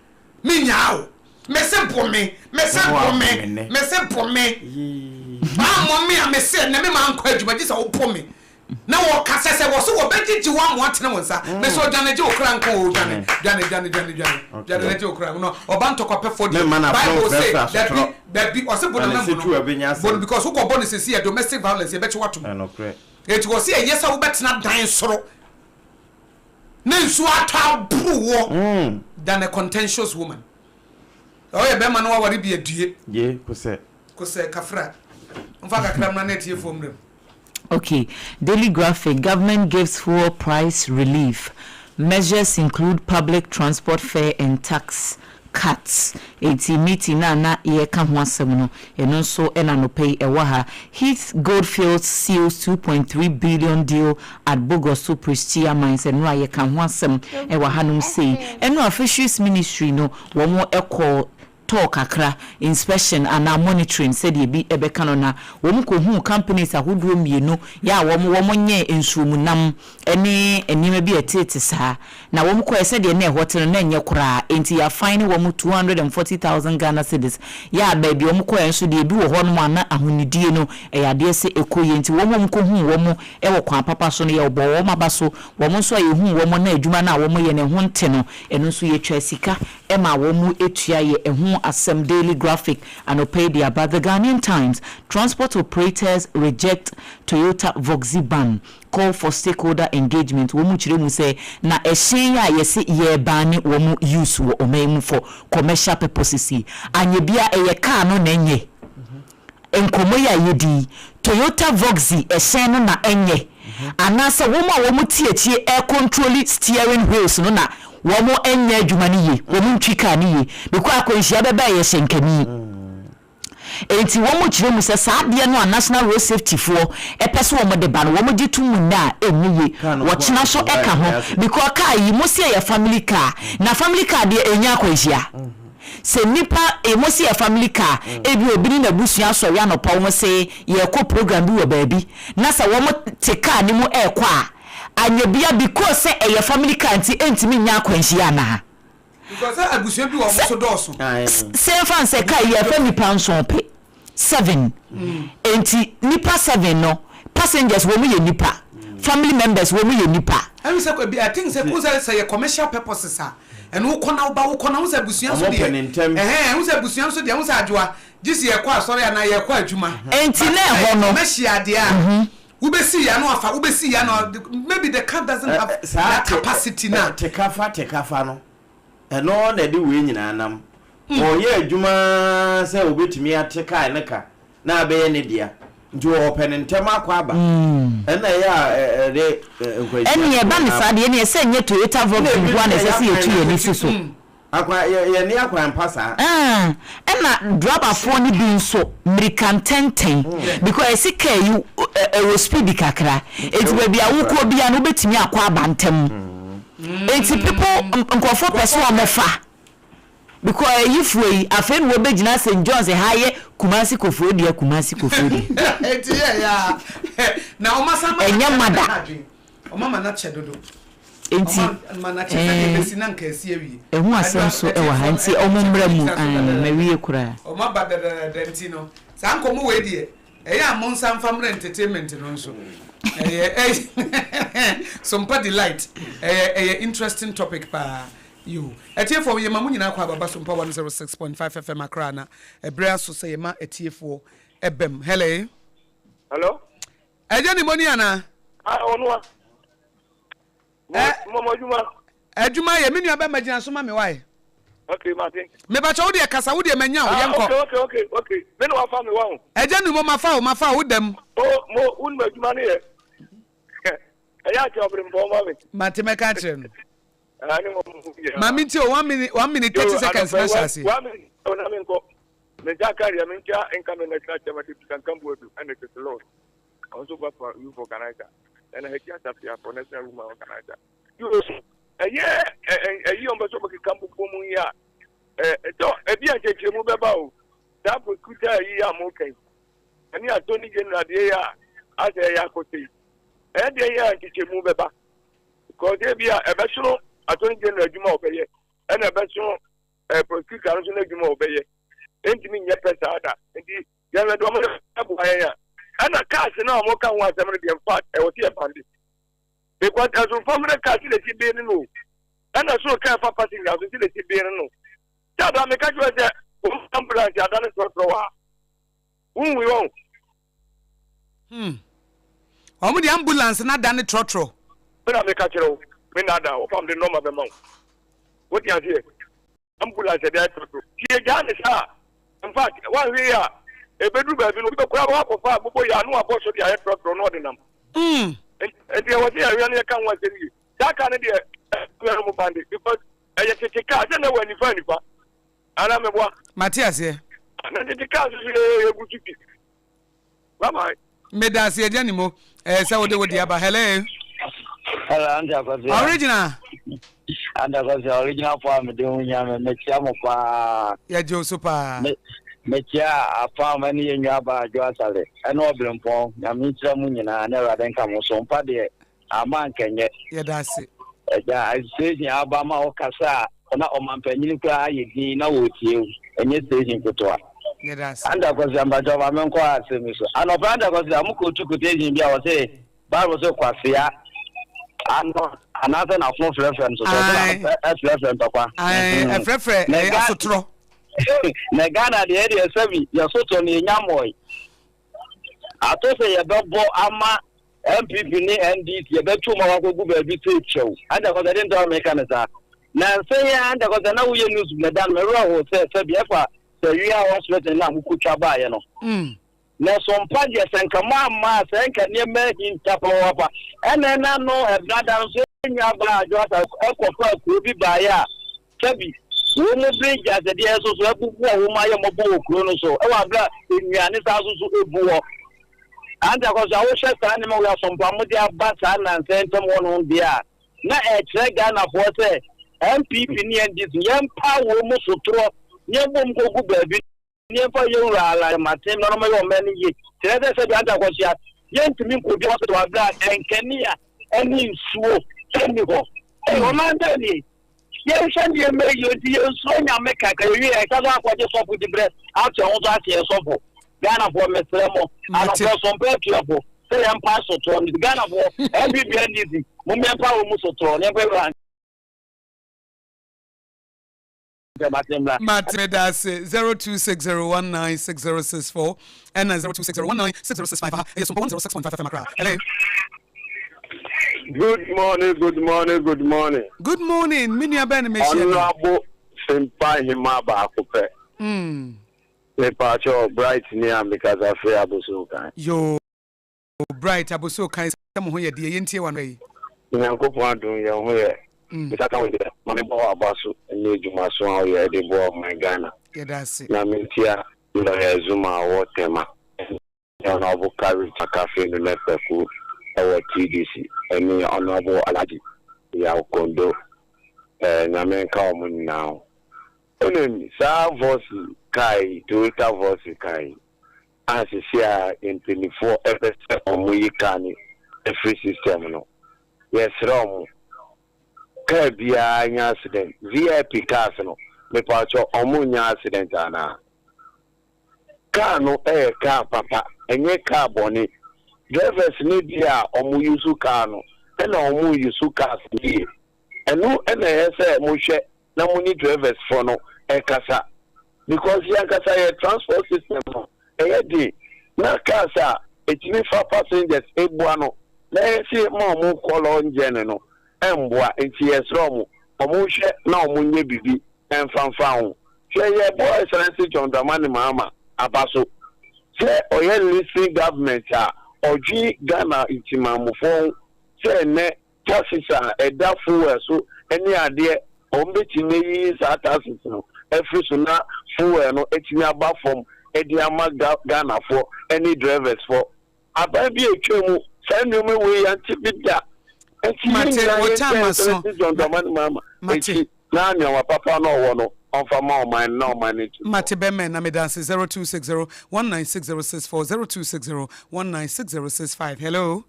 menyaa wo. Mese bo me, mese bo me, mese bo me. Woammɔ me a mese ɛnnɛ me ma nkɔ adwuma gye sɛ wobo me. Na wɔkasa sɛ wɔ so wɔbɛgyegye wo ama woatene wo nsa. Mese ɔdwane gye wo kra nko o, dwane, dwane, dwane, dwane, dwane, dwane na gye wo kra nko. Na ɔba ntɔkwapɛfoɔ deɛ, Bible se, dabi, dabi, ɔse bo no mɛmbo no, bo no because wokɔbɔ no sɛsi a, domestic violence, yɛbɛkye wo atom. Enti wɔse ɛyɛ sɛ wobɛtena dan soro na nsuo atɔ aboro woɔ than a contentious woman. Ɔyɛ bɛrima na waware bi adue. Ye, kosɛ. Kosɛ, kafra. Mfa kakra mmra na atiefoɔ mmra mu. Okay, Daily Graphic, Government gives fuel price relief, measures include public transport fare and tax cuts. Enti meeting no a na yɛreka ho asɛm no, ɛno nso na anɔpa yi ɛwɔ ha. Heath Goldfields seals 2.3 billion deal at Bogoso Prestea Mines, ɛno a yɛka ho asɛm wɔ hanom sei. Ɛno a Fisheries Ministry no, wɔn kɔɔ. tɔɔ kakra, inspection anaa monitoring sɛdeɛ bi bɛka no, na wɔn kɔhuu companies ahodoɔ mmienu yɛ a wɔn wɔn nyɛ nsuomunam ne nneɛma bi a ɛtete saa, na wɔn kɔɛ sɛdeɛ na ɛhɔ te no na ɛnyɛ koraa, enti yɛafine wɔn 240,000 Ghana cedis, yɛ a baabi a wɔn kɔɛ nso deɛ ebi wɔ hɔnom a na ahonidie no ɛyɛ adeɛ sɛ ɛkɔ yie, nti wɔn a wɔn kɔhuu wɔn wɔ kwan papa so no yɛbɔɔ wɔn aba so, wɔn nso a yɛhuu wɔn na adwuma no a wɔyɛ no ɛho nte no, ɛno nso yɛtwaa sika ma wɔn tua yɛ ɛho asɛm Daily Graphic anɔpa yi de aba The Ghanaian Times Transport operators reject Toyota Voxy ban, call for stakeholder engagement Wɔn kyerɛ mu sɛ na ɛhyɛn yi a yɛse yɛrebaane wɔn use wɔ ɔman yi mu for commercial purposes yi, anyɛ biara ɛyɛ car no na ɛnyɛ. Nkɔmmɔ yi a yɛdi yi, Toyota Voxy ɛhyɛn no na ɛnyɛ anaasɛ wɔn a wɔn te akyire ɛrecontroli steering wheels no na wɔn nyɛ adwuma no yie, wɔn ntwi car no yie because akwanhyia bɛba ɛyɛ hyɛnkani. Enti wɔn kyerɛ mu sɛ saa adeɛ no a National Road Safety foɔ ɛpɛ sɛ wɔn de ba no wɔn gye to mu nnɛ a ɛnyɛ yie, wɔkyena nso ɛka ho because car yi mo se ɛyɛ family car na family car deɛ ɛnyɛ akwanhyia. Sɛ nnipa emo se yɛ family car, ebia obi ne n'abusua asɔre anɔpa wɔn se yɛrekɔ program bi wɔ baabi na sɛ wɔn te car no mu ɛrekɔ a, anyɛ bia because sɛ ɛyɛ family car nti ɛntumi nyɛ akwanhyia anaa? Because sɛ abusua bi wɔ wɔn so dɔɔso. Sɛ yɛmfa no sɛ car yi yɛfa nnipa nson pɛ, seven, enti nnipa seven no passengers wɔn yɛ nnipa, family members wɔn yɛ nnipa. Ɛmi sɛ ebi I think sɛ n sɛ sɛ yɛ commercial purposes a ɛno wokɔ na woba wokɔ na n sɛ abusua nso Ɔmo pɛ ne deɛ ntɛm. ɛhɛn n sɛ abusua nso deɛ n sɛ adwoa gye sɛ yɛkɔ asɔre anaa yɛkɔ adwuma Enti but na sɛ ɛhɔ yɛ no. commercial deɛ a wobɛsi yɛ ano afa wobɛsi yɛ ano maybe the car doesn't Ɛ have ɛ saa that te ɛ capacity na. ɛ tekafa tekafa no ɛno na ɛde wei nyinaa nam. Ɔreyɛ adwuma ara sɛ ɔbɛtumi ate kaa no ka na abɛyɛ ne dea. Nti ɔpɛ no ntɛm akɔ aba. Ɛna ɛyɛ a ɛde nkwanhyia Ɛnneɛ dodoɔ ɛba no no saa aba. deɛ, ɛnneɛ sɛ ɛnyɛ Toyota Ɛna Voxy ebi nko ara na nso ɛsɛ ɛyɛ sɛ akwan yɛtu no yɛn ani si so. Akwan, yɛ, yɛnni akwan pa saa. Aah, ɛna drabafoɔ no bi nso, mmirika ntɛntɛn, because ɛse car yi ɛwɔ speed kakra, nti baabi a wokɔ biara no wobɛtumi akɔ aba ntɛm. Nti people, nkurɔfoɔ pɛ sɛ wɔfa. Because ayifoɔ yi, afei na wɔbɛgyina St. John's ha ayɛ Kumasi Koforidua, Kumasi Koforidua. Nti yɛ yɛ a, na wɔn asan ma Ɛnyɛ n'akyɛ mada. n'adwene. Wɔn ama n'akyɛ dodo. Nti, Wɔn ama n'akyɛ sɛdeɛ eh, ɛbɛsi na nka asi awie. ɛho asɛm Adwoa, nso wɔ ha, atiefoɔ no, nti wɔn mmra mu, ɛkyɛ so eh, dadaada. mawie koraa. Wɔn aba dadaada nti no, saa nkɔmmɔ wei deɛ, ɛyɛ a mo nsa mfa mmra entertainment no nso. Ɛyɛ, ɛyɛ, Sompa Delight, ɛyɛ, ɛyɛ interesting topic paa. Yoo. Atiefoɔ, yɛma mo nyinaa kɔ Ababa Sompa 106.5 FM Accra na ɛberɛ aso sɛ yɛma atiefoɔ ɛbam. Hello. Hello. Ɛgya ni moni anaa? Ah, ɔnoa. Ɛ. Mɔmɔ adwuma. Adwuma yɛ, me nua bɛma gyina so ma me wae. Okay, mate. Mebakyɛ wo deɛ kasa, wo deɛ manya wo, Ah, yɛnkɔ. okay, okay, okay, okay. Me na wafa me wa ho. Ɛgya ni mo, mafa wo, mafa wo, wo dam. Oh, mo, wo nim adwuma no yɛ. Ɛyɛ akyɛ ɔbere mpɔn ma me. Mate mɛka akyerɛ no. Ma me ntie o, one minute, 1 minute 30 seconds na hyɛ aseɛ. One minute, na me nkɔ. Me nsa ka deɛ me nkyia nka me national chairman deputy kankan buadu ɛna tete lord. Ɔnso ba for youth organizer. Ɛna hɛti asafia for national woman organizer. Yo, ɛyɛ ɛyi wɔn bɛ sɛ ɔbɛkeka mbobɔ mu yi a, ɛtɔ ebi a nkyɛnkyɛn mu bɛba o. Saa prosecutor yi a mo kɛn, ɛne attorney general deɛ yi a asɛ ɛyɛ akɔsɛ yi. Ɛyɛ deɛ yi a nkyɛnkyɛn mu bɛba. Because ebi a ɛbɛsono attorney general adwuma a ɔbɛyɛ, ɛna ɛbɛsono ɛɛ prosecutor no nso n'adwuma a ɔbɛyɛ. Ɛntumi nyɛ pɛ saa da. Nti yɛn de wɔn ɛboa yɛn a. Ɛna cars no a wɔka ho asɛm no deɛ in fact ɛwɔ sɛ yɛ ban because ɛso fam no cars na esi bee no no ɛna soro car fa passenger nso si na esi bee no no. Sɛ ada meka kyerɛ sɛ wɔn ambulance ada ne trɔtrɔ wɔ ha. Wunwi wɔn. Wɔn de ambulance na da ne trɔtrɔ. Me na meka kyerɛ wo, me na ada wɔfam de nɔɔma bɛma wo. Wote aseɛ? Ambulance ɛde ayɛ trɔtrɔ. Ti egyaa ne saa. In fact, wanhwɛ yi a, ebeduru baabi no, obi bɛkora wakɔfa abobo yɛ ano abɔ so de ayɛ trɔtrɔ na ɔde nam. Nti ɛwɔ sɛ yɛhwɛ no yɛka ho asɛm yie. Saa kaa no deɛ, ɛyɛ no mo bande because ɛyɛ tete kaa sɛ na wɔ anifa anifa. Ana meboa? Mate aseɛ. Na tete kaa nso so yɛ egu so bi. Bye bye. Meda ase agya ni mo ɛɛ sɛ wode wode aba. Hello. Hello, Auntie Akosua. Original. Anta Kwasi original fo a mede ho hia me mekyia mo paa. Yɛgye wo so paa. Me mekyia Afam ɛne yɛn nua baa Adwo Asare ɛne Ɔbrempɔn Nyame nhyira mo nyinaa ne Awurade nka mo so mpa deɛ ama anka nyɛ. Yɛda ase. Agya station aba ma wo kasa a na ɔmampanyini koraa ayɛ din na wɔretie wo ɛnyɛ station ketewa. Yɛda ase. Anta Kwasi mpakyɛw ma menkɔ asɛm yi so. Anɔpa Anta Kwasi a mokɔtu quotation bi a wɔse Bible se kwasea ano anaasɛ n'afono frɛfrɛ no sotɔ Ae. sɛ ɛfrɛfrɛ ntɔkwa. Ae, Mhm. ɛfrɛfrɛ Na ɛyɛ Ga- asotorɔ. Na Ghana deɛ ɛdeɛ sɛbi yɛsotɔ no yɛnya mmɔe. Ato sɛ yɛbɛbɔ ama NPP ne NDC yɛbɛto ma wakɔgu baabi sɛ kyɛw. Anta Kwasi ɛde ntɔn meka ne saa. Na nsɛ yɛ Anta Kwasi na woyɛ news mɛda no mɛwerɛ ho sɛ sɛbi ɛfa sɛ wia hospital no a mokɔtwa baeɛ no. Na so mpa deɛ sɛ nka moamma a sɛ nka nneɛma ahinta papaapa. Ɛna ɛna no ɛbenada no nso yɛn nua baa Adwo Asa ɛkɔfaa kuro bi baeɛ a sɛbi wɔn mu bere gyasedeɛ nso so abubu a wɔn ayɛ mmɔbɔ wɔ kuro no so ɛwɔ abere a nnuane saa nso so ebu hɔ. Ante akɔso a wohwɛ saa nneɛma wei asompa mo de aba saa nnansa ntam hɔ no deɛ a na ɛkyerɛ Ghanafoɔ sɛ NPP ne NDC yɛmpa wɔn mu sotorɔ na yɛmbom kɔgu baabi. Yɛmfa yɛn wura Alan Martin mmra na ɔmmɛyɛ ɔman no yie. Kyerɛ sɛ sɛdeɛ Anta Akwasia, yɛntumi nkɔ obiara hospital wɔ aberɛ a nkanea ne nsuo nni hɔ. Ei, ɔman bɛn nie? Yɛnhwɛ nneɛma yie nti yɛnsuro Nyame kakra. Yɛwie a, yɛsan so akɔgye sɔfo diberɛ ato yɛn ho so ase yɛn sɔfo. Ghanafoɔ mesrɛ mo, Mate. anɔpɛ sɔmpa atuafo sɛ yɛmpa sotorɔ no. Ghanafoɔ, NPP, NDC, mommɛmpa wɔn mu sotorɔ na yɛmfa yɛn wura Mate medase 0260196064 ɛna 0260196065 aha ɛyɛ Sompa 106.5 FM Accra. Hello. Good morning, good morning, good morning. Good morning, me nua bɛn ne mehyia no. Honorable Sempa Hema baako pɛ. Mepa kyɛw Bright ni a mekasa firi Abossey Okai. Yoo Bright Abossey Okai sɛ mo ho yɛ deɛ yɛntie wano yi. Nyankopɔn adom yɛn ho yɛ. Mesa ka wo deɛ ma me bɔ w'aba so ne adwuma so a woyɛ de boa ɔman Ghana. Yɛda ase. Na mentia Lawyer Zuma a ɔwɔ Tema ne Honourable Courage Makafe Nuneh Kpeku wɔ TDC ne Honourable Alhaji Yaw Kondo eh Nyame nka wɔn nyinaa ho. Wonim saa Voxy car yi, Toyota Voxy car yi a seesei a mpaninfoɔ pɛ sɛ wɔyi car no firi system no, yɛsrɛ wɔn, car biara nya accident, VIP cars no, mepakyɛw wɔn nnya accident anaa? Car no yɛ car papa, ɛnyɛ car bɔne. Drivers no bi a wɔn use car no, ɛna wɔn use cars no yie. Ɛno na ɛyɛ sɛ mohwɛ na mo ne drivers foɔ no ɛkasa because yɛn ankasa yɛ transport system no ɛyɛ den na cars a ɛtumi fa passengers ɛbua no na yɛse ma ɔmo kɔ long journey no ɛmboa nti yɛsrɛ ɔmo ɔmo nhwɛ na ɔmo nyɛ biribi ɛmfa mfa ho. Hwɛ yɛbɔ Excellency John Dramani Mahama aba so sɛ ɔyɛ listening government a ɔdwen Ghana ntimanmufoɔ ho sɛ ɛnɛ Taxes a ɛda fuel so ne adeɛ, wɔbɛtumi ayiyi saa taxes no afiri so na fuel no atumi aba fam de ama Ghanafoɔ ne drivers foɔ. Aban bi a atwa mu, saa nneɛma wei yɛante bi da. Nti yɛn Mate, nyinaa wo yɛnkyɛ time aso. Excellency John Dramani Mahama Mate. akyi na nneɛma papa no a ɔwɔ no ɔmfa ma ɔman no na ɔman no ntu mpɔn. Mate bɛmɛ na meda ase 0260 196064 0260 196065 hello.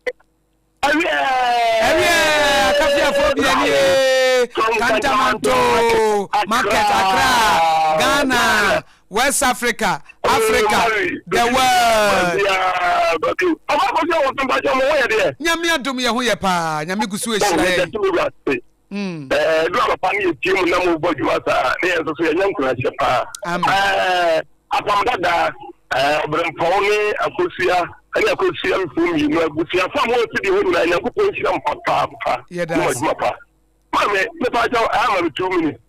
Ɛwiɛ akafiafoɔ bia nie Kantamanto market Accra Ghana West Africa Africa the world. Nyame adom yɛ ho yɛ paa Nyame gu so ehyira yɛn. Ɛdu anɔpa ne yɛtie mu na mobɔ adwuma saa ne yɛn nso so yɛnyɛ nkuranhyɛ paa. Amen. Apam dada, ɔberempɔn ne akosua ne akosua mfuo mmienu abusuafo a mowɔ studio hɔ nyinaa Nyankopɔn nhyira mo papaapa Yɛda ne mo ase. adwuma pa. Maame, mepa kyɛw, ɛha ma me 2 minutes.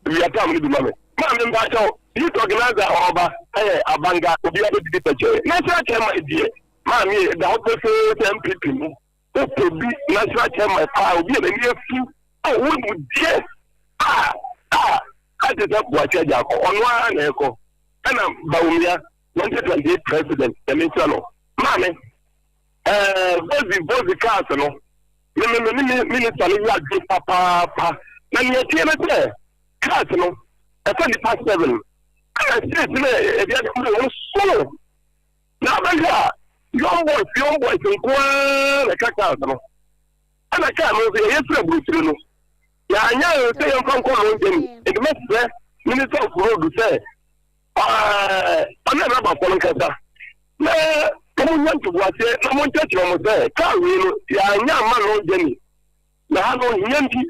Wia tam no bi ma me. Maame, mepa kyɛw, youth organizer a ɔba ɛyɛ Abanga, obiara bɛdidi pɛkyɛɛ. National chairman deɛ, maame, ɛda hɔ pefee sɛ NPP mu. Wopɛ bi national chairman paa, obi a n'ani afu a ɔwɔ nimdeɛ a a ate sɛ Boakye Agyarko, ɔno ara na ɛkɔ. Ɛna Bawumia, 2028 president, Nyame nhyira no. Maame, ɛɛ Vozi Vozi cars no, me me me ne minister no yɛ adwene papaapa. Na nea ɛteɛ ne sɛ, cars no, ɛfa nnipa seven, ɛna seat no a ɛde aka mu no so. Na abɛhwɛ a, young boys, young boys nko ara na ɛka cars no. Ɛna car no nso yɛyɛ firi aburokyire no, yɛanyɛ ayɛ sɛ yɛmfa nkɔ long journey. Nti mɛsrɛ Minister of Road sɛ ɔne rabafoɔ no nkasa na wɔn nya ntoboaseɛ na wɔn nkyerɛkyerɛ wɔn sɛ kaa wei no yɛanyɛ amma long journey. Na ha no hia nti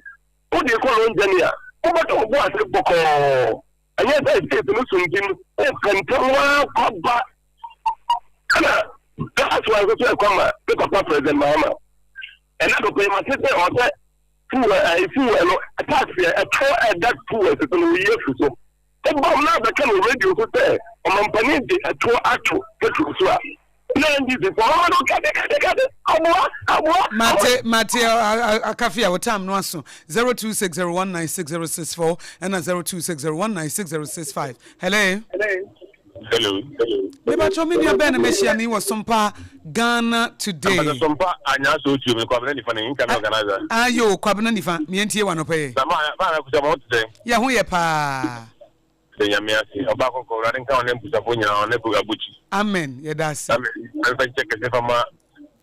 wode kɔ long journey a wobɛtɔ wo bo ase bɔkɔɔ ɛnyɛ sɛ state no so nti no wopɛ ntɛm ara kɔ ba ɛna last one nso so ɛkɔ ma me papa President Mahama ɛna dɔpɛ yi mate sɛ ɔsɛ fuel ɛɛ fuel no tax yɛ ɛtɔ ɛda fuel so no oyi afi so. Wobam na abɛka no radio so sɛ ɔmampanin de ɛtoɔ ato petrol so a, na NDC foɔ wɔma no kɛse kɛse kɛse, aboa, aboa. Mate mate Akafia wo time no aso 0260196064 ɛna 0260196065 hello. Hello. Mebatwɔ me nua bɛn na mahyia ne wɔ Sompa Ghana Today. Mpatwɔ Sompa anyaa so otuo me Kwabena Nifa ne nka me organizer. Ayo Kwabena Nifa meɛntie wɔ anɔpa yi. Na maa maa kusa ma wote sɛn? Yɛ ho yɛ paa. Yɛda Nyame ase. Ɔbaa kɔkɔɔ Awurade nka wo ne abusuafoɔ nyinaa ho ne Abukyi. Amen yɛda ase. Na me mfa nkyia kɛse mfa ma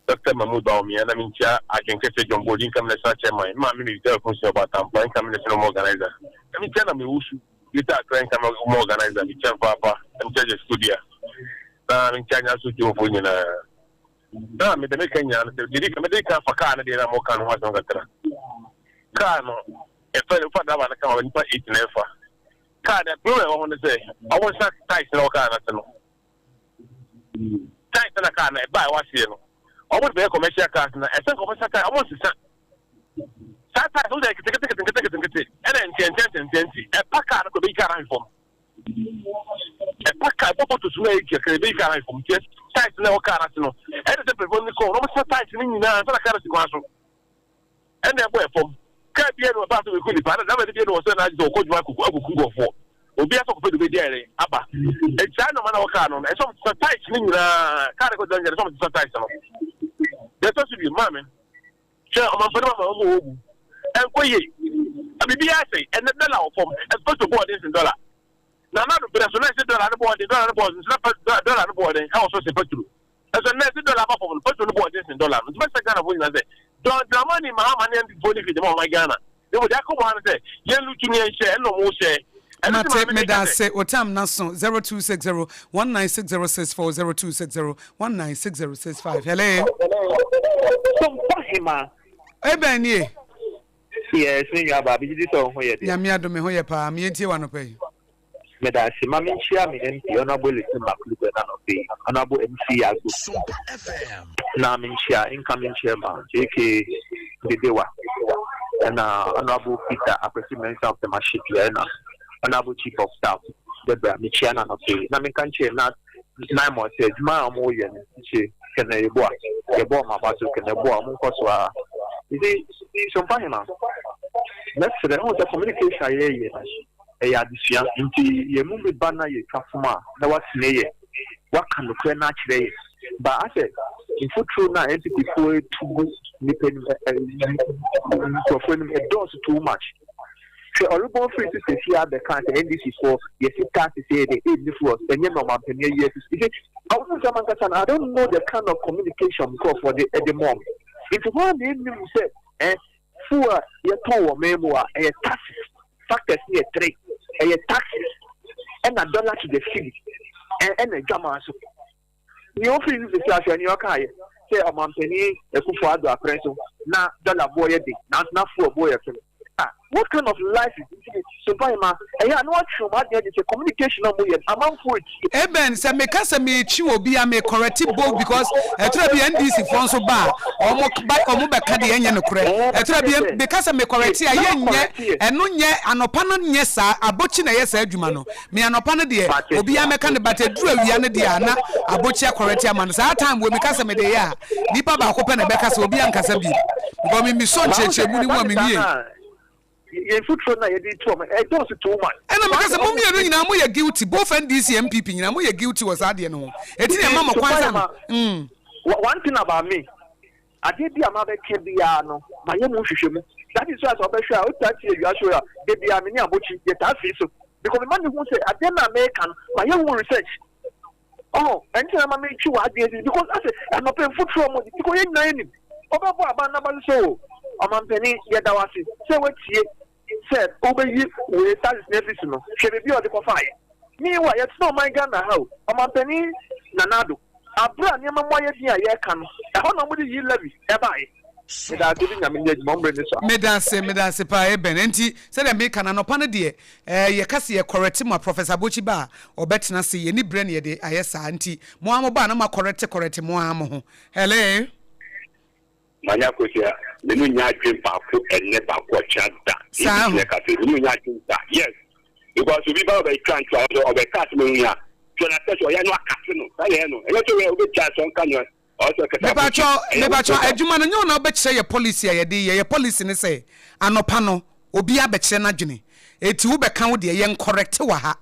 Doctor Mahmood Bawumia na menkyia Adwen Kɛse John Boadu nka me national chairman, me maame Mevita Afunsi Ɔbaatampa nka me national organizer, na menkyia na Mewusu Greater Accra nka me woman organizer, mekyia no paapa, na mekyia Jess Kodia, na menkyia Nyaso Dwomfoɔ nyinaa. Na me deɛ meka nyinaa no sɛ, deɛ di kan mede kan fa kaa no deɛ na moka no ho asɛm kakra. Kaa no, ɛfɛ no, wofa driver no ka ho nipa 8 na ɛfa. Kaa no, problem ɛwɔ ho no sɛ, ɔmo nsa tyres na ɛwɔ kaa no ase no. Tyres na kaa no ɛba a ɛwɔ aseɛ no, ɔmo de bɛyɛ commercial cars na ɛsɛ commercial cars, ɔmo nsesa. Saa tyres no, wosɛ nketenkete nketenkete nketenkete, ɛna ntiantia ntiantia nti, ɛpa kaa no kɔ ɛbɛyi kaa no ahwe fam. Ɛpa kaa, ɛbɔ moto so na ɛyɛ kakra, ɛbɛyi kaa no ahwe fam. Nti tyres no ɛwɔ kaa no ase no, ɛne sɛ mpanyinfoɔ no kɔ, na ɔmo sesa tyres no nyinaa ansa na kaa no si kwan so. Ɛna ɛbɔ ɛfam. Kaa biara ni hɔ ɔbaa sɛ ɔbɛku nipa, ɛna driver no biara ni hɔ ɔsɛ n'agye sɛ ɔkɔ adwuma akɔku akɔku nkurɔfoɔ. Obiara sɛ ɔkɔpɛ deɛ ɔbɛdi ayɛ dɛn aba. Nti saa nneɛma no a ɛwɔ kaa no no, ɛsɛ sɛ wɔsesa tyres no nyinaa. Kaa no kɔ gyina nyinaa, ɛsɛ sɛ wɔsesa tyres no. Deɛ ɛtɔ so bio, maame, hwɛ ɔmampanin ama wɔn wɔ bu. Ɛnkɔ yie. Biribiara asɛe. Ɛnɛ dɔla wɔ fam. Ɛsɛ petrol bɔ ɔden sen dɔla. Na na berɛ so na ɛsɛ dɔla no bɔ ɔden, dɔla no bɔ ɔden, so na dɔla no bɔ ɔden ɛwɔ so sen petrol. Ɛsɛ nnɛ sɛ dɔla aba fam no, petrol no bo ɔden sen dɔla no. Nti mɛsrɛ Ghanafoɔ nyinaa sɛ, John Dramani Mahama ne NPP foɔ nni hwee de ma ɔman Ghana. Na mmom deɛ aka wɔn ara ne sɛ, yɛn lutu ne yɛn hyɛ, ɛno na wɔn hyɛ. Ɛno nti Mate, maame meda meka sɛ. ase. Wo tam no aso. 0260 196064, 0260 196065. Hello. Sompa hema. Eben nie. Yes, me nua baa, megye di sɛ wo ho yɛ deɛ. Nyame adom, me ho yɛ paa. Me yɛntie wo anɔpa yi. Meda ase. Ma menkyia me MP, Honourable Listen Maklube n'anɔpa yi, Honourable MC Agbo, na menkyia incoming chairman JK Dedewa, ɛna Honourable Peter Akwasi Mensah of Tema Shipyard, ɛna Honourable Chief of Staff Deborah, mekyia no anɔpa yi. Na menka nkyerɛ na Naimon sɛ adwuma a wɔyɛ no, nkyɛ kɛnɛ yɛboa, yɛbɔ wɔn aba so, kɛnɛ boa, wɔn nkɔ so ara. You see, Sompahema, mɛsrɛ, wohu sɛ communication a yɛyɛ no, Ɛyɛ adesua, nti yɛn mu bi ba na yɛtwa fom a na wasene yɛ, waka nokorɛ no akyerɛ yɛ. But asɛ mfuturo no a NPP foɔ retu gu nnipa anim, ɛ nkurɔfoɔ anim ɛdɔɔso too much. Hwɛ ɔrebɔn firi so sɛsi ara bɛkaa sɛ NDC foɔ yɛsi taxes yɛ dɛ ɛnni fuels, ɛnyɛ na ɔmampanin ayi afi so. You see, ɔmo nsɛm ankasa no, I don't know the kind of communication nkurɔfoɔ de ɛde ma ɔmo. Nti hɔ ara na ɛnnim sɛ eh, Fuel a yɛtɔn wɔ ɔman mu a, ɛyɛ taxes, factors no yɛ three, ɛyɛ taxes, ɛna dollar to the cedi, ɛna adwaman so. Nea ofiri no sisi ahwɛ nea ɔkaayɛ sɛ ɔmanpanin Akufo Addo aprɛ so na dollar boɔ yɛ den nanso na fuel boɔ yɛ fam. Ah, what kind of life is this? Nti Sompahema, ɛyɛ a na watwe wɔn adwene adi sɛ communication a wɔyɛ no, amanfoɔ retie. Eben, sɛ meka sɛ merekyi obi a, me correct both because ɛtɔrɔ bi NDC foɔ nso ba a, wɔn ba wɔn bɛka deɛ ɛnyɛ nokorɛ. Ɛtɔrɔ bi meka sɛ me correct a, yɛnyɛ ɛno nyɛ anɔpa no nyɛ saa, abokyi na ɛyɛ saa adwuma no. Me anɔpa no deɛ obiara mɛka no but ɛduru awia no deɛ a na abokyi akɔrɛte ama no. Saa time wei meka sɛ mede yɛ a, nipa baako pɛ na ɛbɛkasa, obiara nkasa bio because me mesɔ nkyerɛkyerɛmu no mu a menwie. Yɛn mfuturo no a yɛde tu wɔn ɛdɔɔso too much. Ɛna meka sɛ mo mmienu nyinaa mo yɛ guilty, both NDC and NPP nyinaa mo yɛ guilty wɔ saa adeɛ no ho. Eti na ɛma mo kwan sɛ no. One thing about me, adeɛ bi a mabɛka biara no, mayɛ mu nhwehwɛmu. That is why sɛ ɔbɛhwɛ a wotaa tie awia show a da biara me ne Abokyi yɛtaa firi so because mema no hu sɛ adeɛ no a meka no mayɛ ho research. Ɔho ɛno nti na ama metwe w'adwene si because asɛ anɔpɛ mfuturo ɔmo because yɛn nyinaa yɛnim ɔbɛbɔ aban n'aba so sɛ o ɔmampanin yɛda wo ase sɛ woatie sɛ wobɛyi wei taxes no afiri so no hwɛ baabi a ɔde kɔfaeɛ. Meanwhile yɛtena ɔman Ghana ha o ɔmampanin Nana Addo Aberɛ a nneɛma mu ayɛ den a yɛreka no, ɛhɔ na wɔde E-levy baeɛ. Medaase de Nyame nyɛ adwuma, wo mmerɛ no sua. Medase medase paa Eben. Enti sɛdeɛ meka no anɔpa no deɛ eh yɛka se yɛ correct mo a Professor Abokyi ba a ɔbɛtena ase yɛnni berɛ na yɛde ayɛ saa nti mo ara mo ba a na mo akɔrɛte kɔrɛte mo ara mo ho. Hello. Manya Akosua, me no nnya adwen baako ɛnnɛ baako ɔkyena da. Saa ABC ho. na ɛka sɛ me no nnya adwen da. Yes. Because obi ba ɔbɛ twa nto a ɔsɛ ɔbɛ ka asɛm ehu a twa na sɛ ɔyɛ no akase no. Saa yɛ no. Ɛnyɛ sɛ ɔbɛ ɔbɛ gya sɛ ɔnka no ɔsɛ ɔkasa Mepakyɛw abɔkyi. Ɛyɛ wo mepakyɛw program. adwuma no nyɛ wo na wobɛkyerɛ yɛ policy a yɛde yɛ. Yɛ policy ne sɛ anɔpa no obiara bɛkyerɛ n'adwene. Eti wobɛka wo deɛ yɛn correct wɔ ha.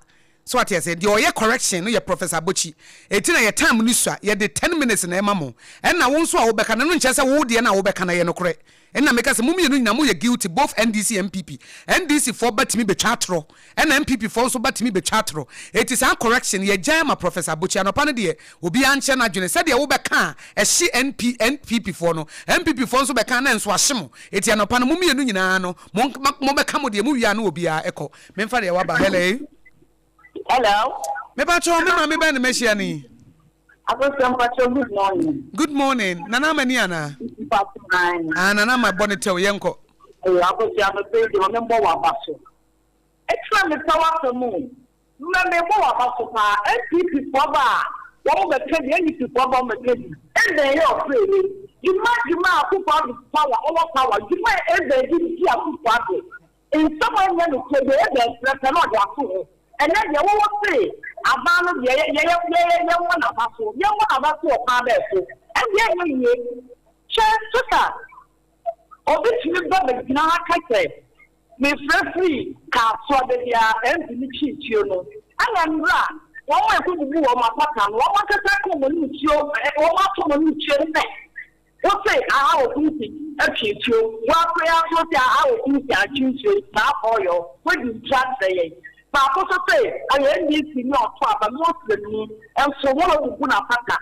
So wate aseɛ? Deɛ ɔyɛ correction no yɛ Professor Abokyi. Eti na yɛ time no sua, yɛde ten minutes na ɛma mo. Ɛna wo nso a wobɛka no, ɛno nkyerɛ sɛ wo deɛ no a wobɛka no ɛyɛ nokorɛ. Ɛna meka sɛ mo mmienu nyinaa moyɛ guilty, both NDC and NPP. NDC foɔ ba tumi bɛtwa atorɔ, ɛna NPP foɔ nso ba tumi bɛtwa atorɔ. Eti saa correction no yɛgyae ama Professor Abokyi. Anɔpa no deɛ obiara nkyerɛ n'adwene. Sɛdeɛ wobɛka a ɛhye NP, NPP foɔ no, NPP foɔ nso bɛka a na ɛnso ahye mo. Eti anɔpa no mo mmienu nyinaa no, mo, mobɛka mo deɛ, mowie a na obiara kɔ. Memfa deɛ waba. Hello. Hello. Mepakyɛw, me maame bɛn na mahyia no yi? Akosua mpakyɛw good morning. Good morning. Nana ama ni anaa? Mpakyɛw ae. Ah, Nana ama bɔ ne tɛw, yɛnkɔ. Ɛyɛ Akosua mepɛ yi deɛ ma membɔ w'aba so. Ɛkyerɛ mepɛ w'asɛm o. Mɛ mebɔ w'aba so paa. NPP foɔ ba a wɔn bɛka bi, NDC foɔ ba wɔn bɛka bi. Ebɛn yɛ ɔfrɛ wei? Dwuma dwuma a Akufo Addo power ɔwɔ power dwuma a ebɛn de di Akufo Addo. Nsɛm a ɛnyɛ nokorɛ deɛ ɛyɛ bɛnserɛ pɛ na ɔde ato hɔ. Ɛnnɛ deɛ wowɔ se aban no deɛ yɛ yɛ yɛ yɛmmɔ n'aba so. Yɛmmɔ n'aba so wɔ kwan bɛn so? Ɛndeɛ ɛnyɛ yie. Hwɛ sista, obi tumi ba bɛgyina ha ka sɛ mefrɛ firi Kasoa da biara MP no kyi tuo no. Ɛna nnora wɔn a ɛkɔbubu wɔn apata no wɔn ankasa ka wɔn anim tuo, wɔn ato wɔn anim tuo nnɛ. Wose aha wɔ kumsi atwi nsuo woakɔ yi ara nso wose aha wɔ kumsi antwe nsuo yi saa ɔyɔ wadi ntra kyerɛ yɛn baako nso se ɔyɛ NDC ni ɔto aba me ɔsrani nso wɔn abubu no apata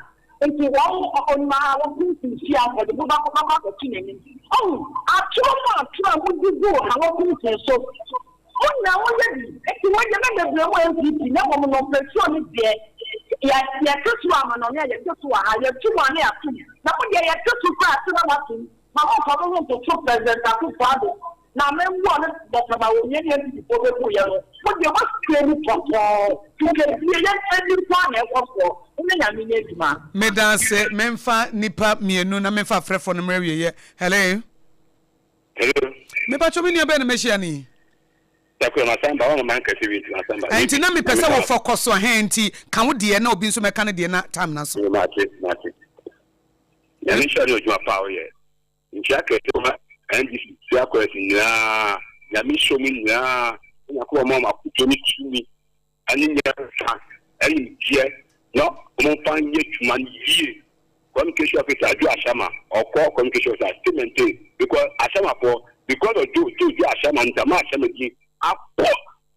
nti wɔn ɔnim aha wɔ kumsi nsuo a ɔde bo bɛkɔ bɛkɔ akɔto n'anim ɔhu atoro mu atoro a modi gu ha wɔ kumsi nso Mo nyinaa mo yɛ bi nti wei deɛ mɛ bebree mo NPP na mmom no petrol no deɛ yɛ yɛte so amanɔne a yɛte so wɔ ha yɛto mu a na yɛato mu na mo deɛ yɛte so koraa ate na moato mu ma mo nfa mo ho ntoto President Akufo Addo na amammuo a ɔne Doctor Bawumia ne NPP foɔ bɛbu yɛ no mo deɛ mo asue mu pɔtɔɔ sikadie yɛn ani nko ara na ɛkɔ soɔ mo ne Nyame nyɛ adwuma. Medaase, memfa nnipa mienu na memfa afrɛfoɔ no mmra awieɛ. Hello. Hello. Me pacho me nua bɛn na mahyia no yi. Takura masan ba wama man kɛse bi nti masan ba. Ɛnti na mepɛ sɛ wo fɔ kɔ so ɛhɛn nti ka wo deɛ na obi nso mɛka ne deɛ na time na so. Mate mate. Nyame nhyira ne odwuma pa a woyɛ. Nkyia kɛse ma NDC tia kɔɛs nyinaa. Nyame nhyira mu nyinaa. Nyankopɔn ma ɔmo akoto ne tumi. ne nyansa ne nimdeɛ na wɔmfa nyɛ adwuma no yie. Communication officer Joe Ashama ɔkɔ communication officer still maintain because Ashamafoɔ because of Joe Joe Joe Ashama nti ama Ashama din akɔ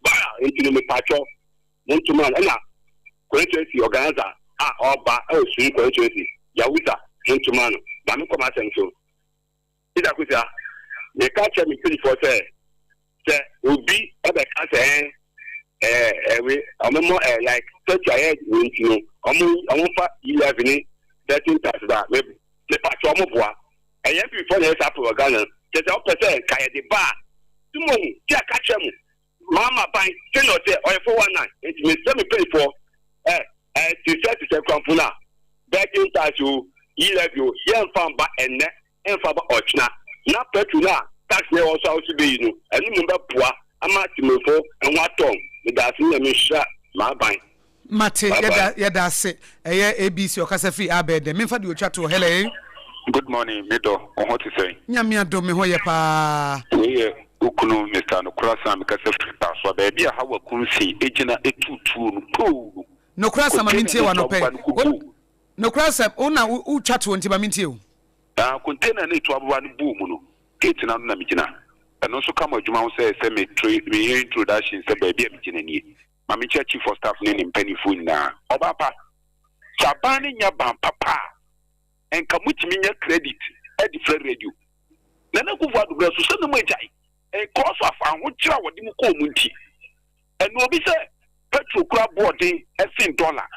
viral nti no mepatwɔ montoma no ɛna constituency organizer a ɔba ɛwɔ Sum constituency Yahuza montoma no ma menkɔ m'asɛm so. Peter Kusia, Meka kyerɛ me mpanyinfoɔ sɛ, sɛ obi bɛka sɛ ɛn ɛɛ ɛwe ɔmo ɛ like sɛti ayɛ wɔ nti no ɔmo ɔmo fa E-levy ne betting tax ba me me pakyɛ ɔmo boa. Ɛyɛ NPP foɔ na ɛyɛ saa propaganda no. Kyerɛ sɛ ɔpɛ sɛ nka yɛde ba a, ti mo hu, ti aka kyerɛ mo. Mahama ban sɛnea ɔteɛ ɔyɛ 419 nti mesrɛ me mpanyinfoɔ ɛ ɛ te sɛ te sɛ kurampo no a betting tax o e-levy o yɛmfa mba ɛnnɛ ɛmfa ba ɔkyena na petrol no a tax no ɛwɔ so a wosi beyi no ɛno mmom bɛboa ama temmufo ho atɔ wɔn. Medaase Nyame nhyira m'aban. Mate, Bye bye. yɛda yɛda ase. Ɛyɛ ABC ɔkasa firi Abɛɛdɛ. Memfa deɛ ɔtwa toɔ. Hello. Good morning me dɔ, wo ho te sɛn? Nyame adom me ho yɛ paa. Wei yɛ wo kunu Mister Nokorasɛm a mekasa firi Kasoa, baabi a Hawa Kumsi gyina tu tuo no poo no. Nokorasɛm ma mentie Container wo no anɔpa etu aboba yi. no kɔguu. Nokorasɛm, wo na wotwa toɔ nti ma mentie wo. Ah, container no etu aboba no buu mu no, gate no ano na megyina. Ɛno nso ka mo adwuma ho sɛ sɛ me tre meyɛ introduction sɛ baabi a megyina nie. Ma menkyia Chief of Staff ne ne mpanimfoɔ nyinaa. Ɔbaa pa, sɛ aban no nya ban papa a, nka motumi nya credit de frɛ radio. Nana Akufo Addo berɛ so sɛ na moagyae because of ahokyerɛ a wɔde mo kɔɔ mu nti. Ɛno obi sɛ petrol kura boɔden sen dollar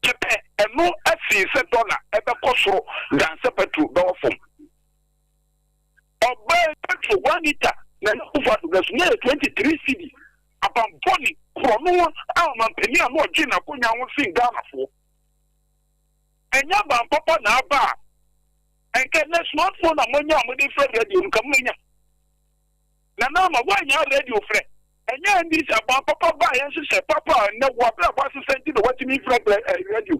pɛpɛ, ɛno sen sɛ dollar ɛbɛkɔ soro than sɛ petrol bɛwɔ fam. Ɔbaa petrol 1 litre Nana Akufo Addo berɛ so na yɛ 23 cedi. Abanbɔne korɔno a ɔmampanin a na ɔgye n'akonnwa ho sen Ghanafoɔ. Ɛnyɛ aban papa na aba a, ɛnka nnɛ smartphone a moanya a mode frɛ radio no nka moanya. Nana ama woanya radio frɛ. Ɛnyɛ NDC aban papa ba a yɛnhyehyɛ papa a nnɛ wo abrabɔ asesa nti na woatumi frɛ radio.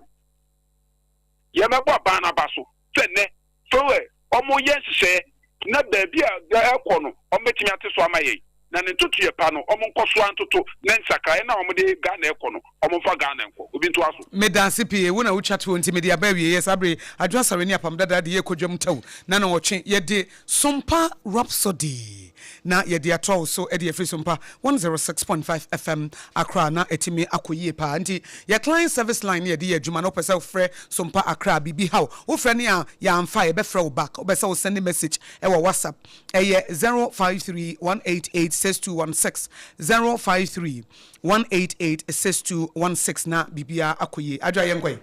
Yɛmɛbɔ aban no aba so sɛ nnɛ fɛwɛ wɔyɛ nhyehyɛɛ na baabi a ɛkɔ no wɔbɛtumi ate so ama yɛn na ne ntotoeɛ pa no wɔn nkɔ so ara ntoto na nsakraeɛ no a wɔde Ghana ɛkɔ no wɔn mfa Ghana nkɔ. Obi ntoa so. Medaase pii, wo na wotwa toɔ nti mede aba awieɛ saa bere yi. Adwo Asare ne Apam Dada de yɛrekɔ dwam tɛw na nnɔnwɔtwe yɛde Sompa Rhapsody na yɛde atoa wo so de afiri Sompa 106.5 FM Accra na atumi akɔ yie paa nti yɛ client service line na yɛde yɛ adwuma na wopɛ sɛ wofrɛ Sompa Accra biribi haw wofrɛ ne a yɛamfa a yɛbɛfrɛ wo back wopɛ sɛ wo send message ɛwɔ WhatsApp ɛyɛ 053 188 6216 053 188 6216 na biribiara akɔ yie. Adwoa yɛnkɔ ɛ.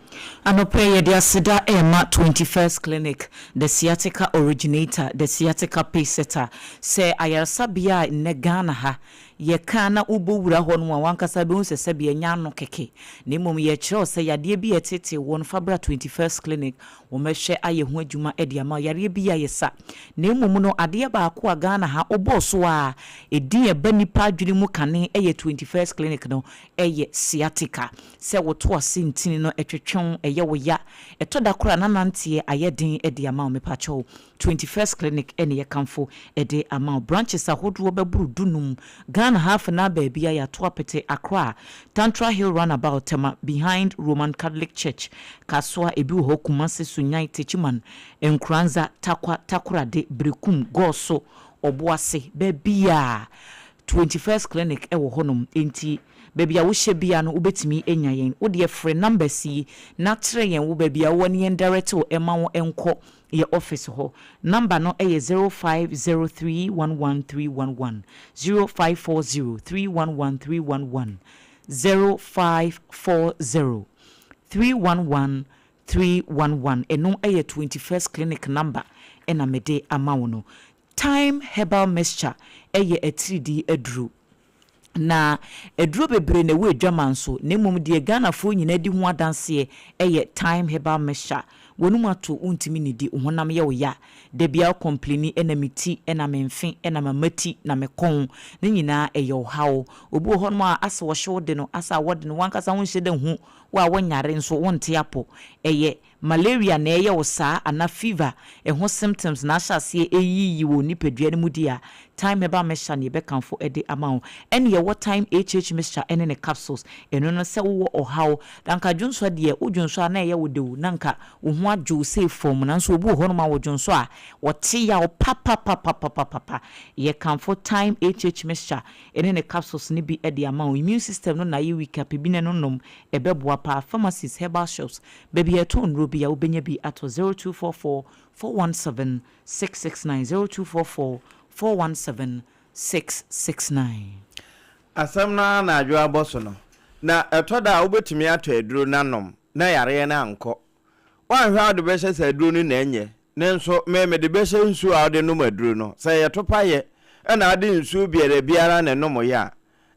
Anɔpa yi yɛde aseda rema 21st Clinic, the sciatica originator, the sciatica pace setter, sɛ ayaresabea a nnɛ Ghana ha yɛka na wobɔ wura hɔ nom a w'ankasa bɛhu sɛ sɛbi ɛnyɛ ano kɛkɛ na mmom yɛkyerɛ wo sɛ yadeɛ bi a ɛtetee woɔ no fa bra 21st Clinic wɔmmɛhwɛ ayɛ ho adwuma de ama wo. Yareɛ bi a yɛsa na mmom no adeɛ baako a Ghana ha wobɔɔ so a ɛdin a ɛba nnipa adwene mu kane yɛ 21st Clinic no yɛ sciatica. Sɛ woto ase ntini no ɛtwetwe wo, ɛyɛ wo ya, ɛtɔ da koraa na nanteɛ ayɛ den de ama wo, mepakyɛw 21st Clinic na yɛkamfo de ama wo. Branches ahodoɔ bɛboro du-num Ghana ha afenaa baabi a yɛato apete, Accra, Tantra Hill Runabout, Tema, behind Roman Catholic Church, Kasoa, ebi wɔ hɔ, Kumasi, Sunyani, Techiman, Nkoranza, Tarkwa, Takoradi, Berekum, Goaso, Obuasi, baabiara 21st Clinic wɔ hɔnom, enti baabi a wohyɛ biara no wobɛtumi anya yɛn. Wo deɛ frɛ numbers yi na kyerɛ yɛn wo baabi a wowɔ na yɛn direct wo ma wo nkɔ yɛ office hɔ. Number no yɛ 05031131 1, 0540 311 311, 0540 311 311. Ɛno yɛ 21st Clinic number ɛna mede ama wo no. Thyme Herbal Mixture yɛ atiridii aduro. Na aduro bebree na ɛwɔ adwaman so, na mmom deɛ Ghanafoɔ nyinaa di ho adanseɛ yɛ Thyme Herbal Mixture. Wɔnom ato wontumi nnidi, wo honam yɛ wo ya, da biara wo complaini ɛna me ti, ɛna me mfe, ɛna m'amati, na me kɔn, ne nyinaa ɛyɛ ɔhaw. Obi wɔ hɔnom a asɛ ɔhye wo de no, asɛ awɔ de no, w'ankasa wonhyɛ da nhu wo a wonyare nso wonte apɔ. Ɛyɛ malaria na ɛyɛ wo saa anaa fever ɛho symptoms na ahyɛ aseɛ ɛreyiyi wɔ wo nipadua no mu di a, Thyme Herbal Mixture na yɛbɛkamfo de ama wo. Ɛne yɛwɔ Thyme HH Mixture ɛne ne capsules. Ɛno no sɛ wowɔ ɔhaw, na anka dwonsɔ deɛ wo dwonsɔ a na ɛyɛ wo dɛ o, na anka wo ho adwo wo sei fɔmm, nanso obi wɔ hɔnom a ɔdwonsɔ a ɔte yaw papapapapapapa. Yɛkamfo Thyme HH Mixture ɛne ne capsules no bi de ama wo. Immune system no na ayɛ weak a, pɛ bi na ɛno nom, ɛbɛboa paa. Pharmacies, herbal shops, baabi a yɛtɔn nnuro biara wobɛnya bi atɔ. 0244 417 669 0244 417 669. Asɛm no ara na adwo abɔ so no. Na ɛtɔ da a wobɛtumi atɔ aduro no anom na yareɛ no ankɔ. Woanhwɛ a wode bɛhyɛ sɛ aduro no na ɛnyɛ. Nanso me mede bɛhyɛ nsuo a wode nom aduro no. Sɛ ɛyɛ topaeɛ na wode nsuo biara biara na ɛnomoeɛ a,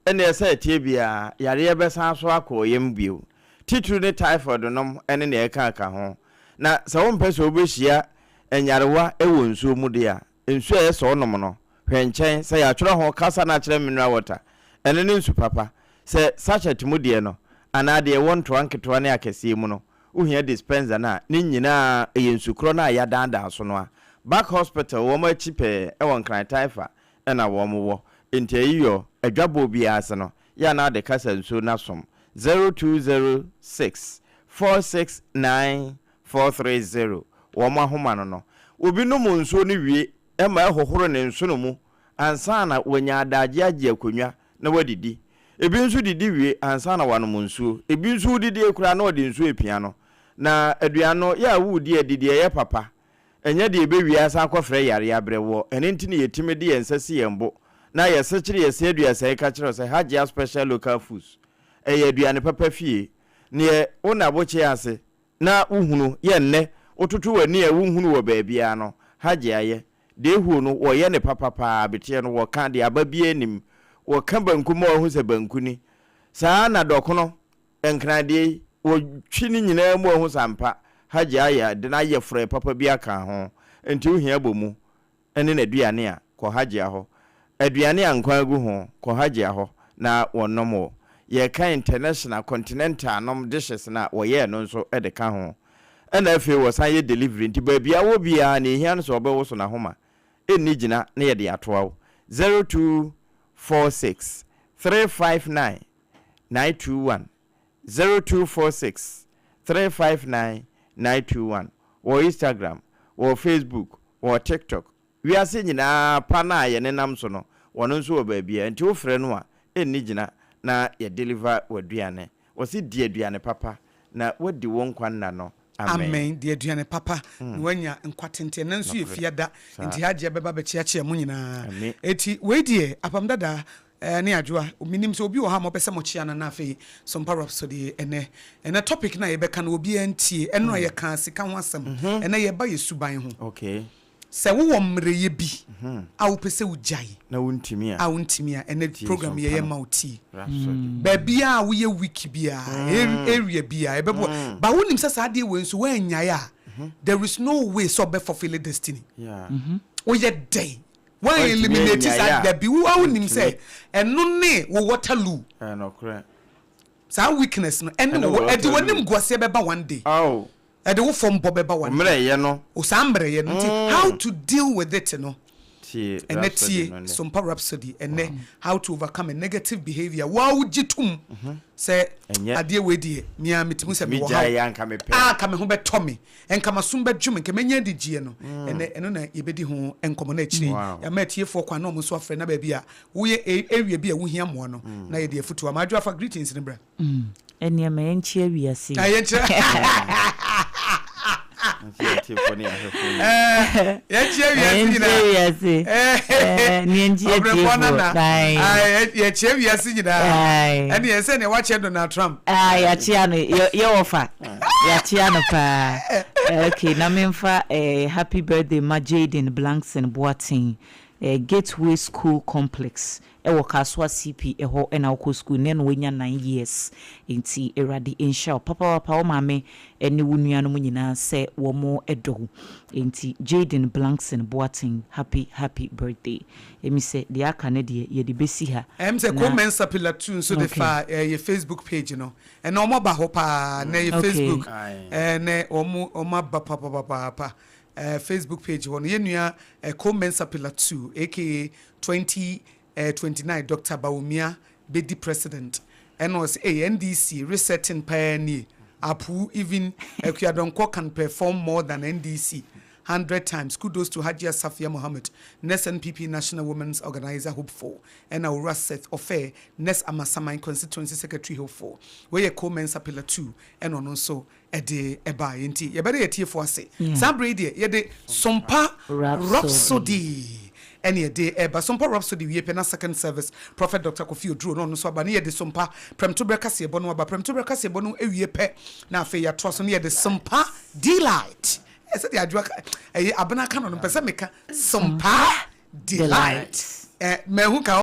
ɛnneɛ sɛ ɛteɛ biara yareɛ bɛsan so akɔ wo yam bio. Titiriw ne typhoid nom ne nea ɛkeka ho. Na sɛ wompɛ sɛ wobɛhyia nyarewa wɔ nsuo mu deɛ a, nsuo a ɛyɛ sɛ wonom no, hwɛ nkyɛn sɛ yɛatwerɛ ho kasa no akyerɛ mineral water. Ɛno ne nsu papa. Sɛ sachet mu deɛ no, anaa deɛ ɛwɔ ntoa nketewa ne akɛseɛ mu no, wohia dispenser no a, ne nyinaa ɛyɛ nsu korɔ no a yɛadaadaa so no a. Back Hospital wɔn akyi pɛɛ wɔ Nkran Taifa na wɔn wɔ. Enti ayiyɔ, adwabɔ biara ase no, yɛ a na wode kasa nsuo no asom 0206 469 430 wɔn ahoma no no. Obi nom nsuo no wie ma ɛhohoro ne nsono mu. ansa na wanya adagye agye akonnwa na wadidi. Ebi nso didi wie ansa na wanom nsuo. Ebi nso wodidie koraa na ɔde nsuo repia no. Na aduane no, yɛ a woredi a, di deɛ ɛyɛ papa. Ɛnyɛ deɛ ɛbɛwie asan akɔfrɛ yareɛ abrɛ woɔ. Ɛno nti na yɛtumi de yɛn nsa si yɛn bo na yɛsekyere yɛn se aduasa yi ka kyerɛ wo sɛ Hajia Special Local Foods, ɛyɛ aduane papa fie. Neɛ wo na bokye ase na wohunu yɛ nnɛ wototo w'ani a wonhunu wɔ baabiara no, Hajia yɛ. Deɛ ɛhuo no, wɔyɛ no papa paa, abeteɛ no, wɔka, deɛ aba biara nnim. Wɔka banku ma woahu sɛ banku ni. Saa ara na dɔkono, nkran deɛ yi, wɔtwi ne nyinaa mu woahu sɛ ampa, Hajia ayɛ de no ayɛ frɔeɛ papa bi aka ho. Enti wohia abomu ne n'aduane a, kɔ Hajia hɔ. Aduane a nkwan gu ho, kɔ Hajia hɔ na wɔnnom wo. Yɛreka international, continental nom dishes no a, wɔyɛɛ no nso de ka ho. Ɛna afei wɔsan yɛ delivery nti baabi a wɔ biara nea ehia no sɛ wɔbɛwoso n'ahoma ɛnni gyina na yɛde atoa wo. 0246 359 921 0246 359 921 Wɔ Instagram, wɔ Facebook, wɔ TikTok, wiase nyinaa pa no a yɛnenam so no wɔno nso wɔ baabiara nti wofrɛ no a ɛnni gyina na yɛ deliver w'aduane. Wɔse di aduane papa na woadi wo nkwa nna no amen. Amen di aduane papa na woanya nkwa tenten. Ɛnnɛ nso yɛ Nokorɛ fiada saa. nti Hajia bɛba abɛkyeakyea mo nyinaa. Amen. Eti wei deɛ Apam Dada ne Adwoa menim sɛ obi wɔ hɔ a mɔpɛ sɛ mokyea no na afei Sompa Rhapsody ɛnnɛ ɛnnɛ topic no a yɛbɛka no obiara ntie. Ɛnora yɛkaa sika ho asɛm ɛnnɛ yɛba yɛ suban ho. Okay. Sɛ wowɔ mmerɛyɛ bi a wopɛ sɛ wogyae Na wontumi a. a wontumi a, ɛnɛ Tie program Sompa yɛyɛ no. ma wo tie. Rhapsody. Baabiara a woyɛ weak biara, area biara, ɛbɛboa. But wonim sɛ saa adeɛ wei nso woannyae a, there is no way sɛ wobɛ fulfil destiny. Yeah. Woyɛ dɛn? Woan Woantumi eliminate annyae saa a, dabi, wo ara wonim wontumi. sɛ ɛno ne wo Waterloo. Ɛyɛ nokorɛ. Saa weakness no, ɛne Ɛne wo, wo ɛde Waterloo. w'animguaseɛ bɛba one day. Ao. Ɛde wo fam bɔ bɛba one day. Mmerɛyɛ no. O saa mmerɛyɛ no nti how to deal with it no. Tie Ɛnɛ Rhapsody tie no nnɛ. Sompa Rhapsody ɛnɛ how to overcome a negative behaviour wo ara wogye tom sɛ Ɛnyɛ. adeɛ wei deɛ me ara metumi sɛ Me mewɔ gyae haw yɛ anka mepɛ. a nka me ho bɛtɔ me nka m'asom bɛdwo me nka mɛnya anigyeɛ no ɛnɛ ɛno na yɛbɛdi ho nkɔmmɔ na akyire yi Wow. yɛama atiefoɔ kwan na wɔn nso afrɛ na baabi a woyɛ area bi a wohia mmoa no na yɛde afotuo ama. Adwo afa greetings no bra. Mm, ɛneɛ ma yɛnkyea wiase yi. Ah, yɛnkyea. Yɛnkyea wiase nyinaa. Yɛnkyea wiase. Ne yɛnkyea Ɔbrɛmpɔn nana. tiefoɔ. Yɛkyea wiase nyinaa. Ɛne yɛn sɛ nea wakyɛ Donald Trump. Ah, yɛakyea no. Yɛwɔ fa. Yɛakyea no paa. Okay, na memfa eh, happy birthday ma Jaden Blankson Boateng, eh, Gateway School Complex. Ɛwɔ Kasoa CP ɛhɔ na wokɔ school nnɛ na wanya 9 years nti Awurade nhyira wo papaapa wo maame ne wo nuanom nyinaa sɛ wɔn dɔ wo nti Jayden Blankson Boateng happy happy birthday Emi sɛ deɛ aka no deɛ yɛde bɛsi ha Ɛm sɛ na Ko Mensah Pillar 2 nso de okay. faa yɛ Facebook page no ɛnɛ wɔn aba hɔ paa nnɛ yɛ Okay. Facebook ɛnɛ wɔn wɔn aba papapapaapa Facebook page hɔ no yɛn nua Ko Mensah Pillar 2 aka 2029 Doctor Bawumia bɛdi president ɛna ɔse ei NDC resetting paa nie apuu even Akua Donkor can perform more than NDC 100 times kudos to Hajia Safia Mohammed next NPP National Women's Organiser hopeful ɛna Owura Seth Ofei next Amasaman Constituency Secretary hopeful wei yɛ Ko Mensah Pillar 2 ɛna ɔno nso de baeɛ nti yɛbɛda yɛn atiefoɔ ase. Saa berɛ yi deɛ yɛde Sompa Rhapsody ɛne yɛde ɛreba. Sompa Rhapsody wie pɛ na second service Prophet Doctor Kofi Oduro na ɔno nso aba ne yɛde Sompa Prɛmtoberɛ Kaseɛbɔ no aba. Prɛmtoberɛ Kaseɛbɔ no wie pɛ na afei yɛatoa so ne yɛde Sompa Delight. Ɛsɛ deɛ adwoa ɛyɛ abena ka no no mpɛ sɛ meka Sompa Delight. Mahu ka.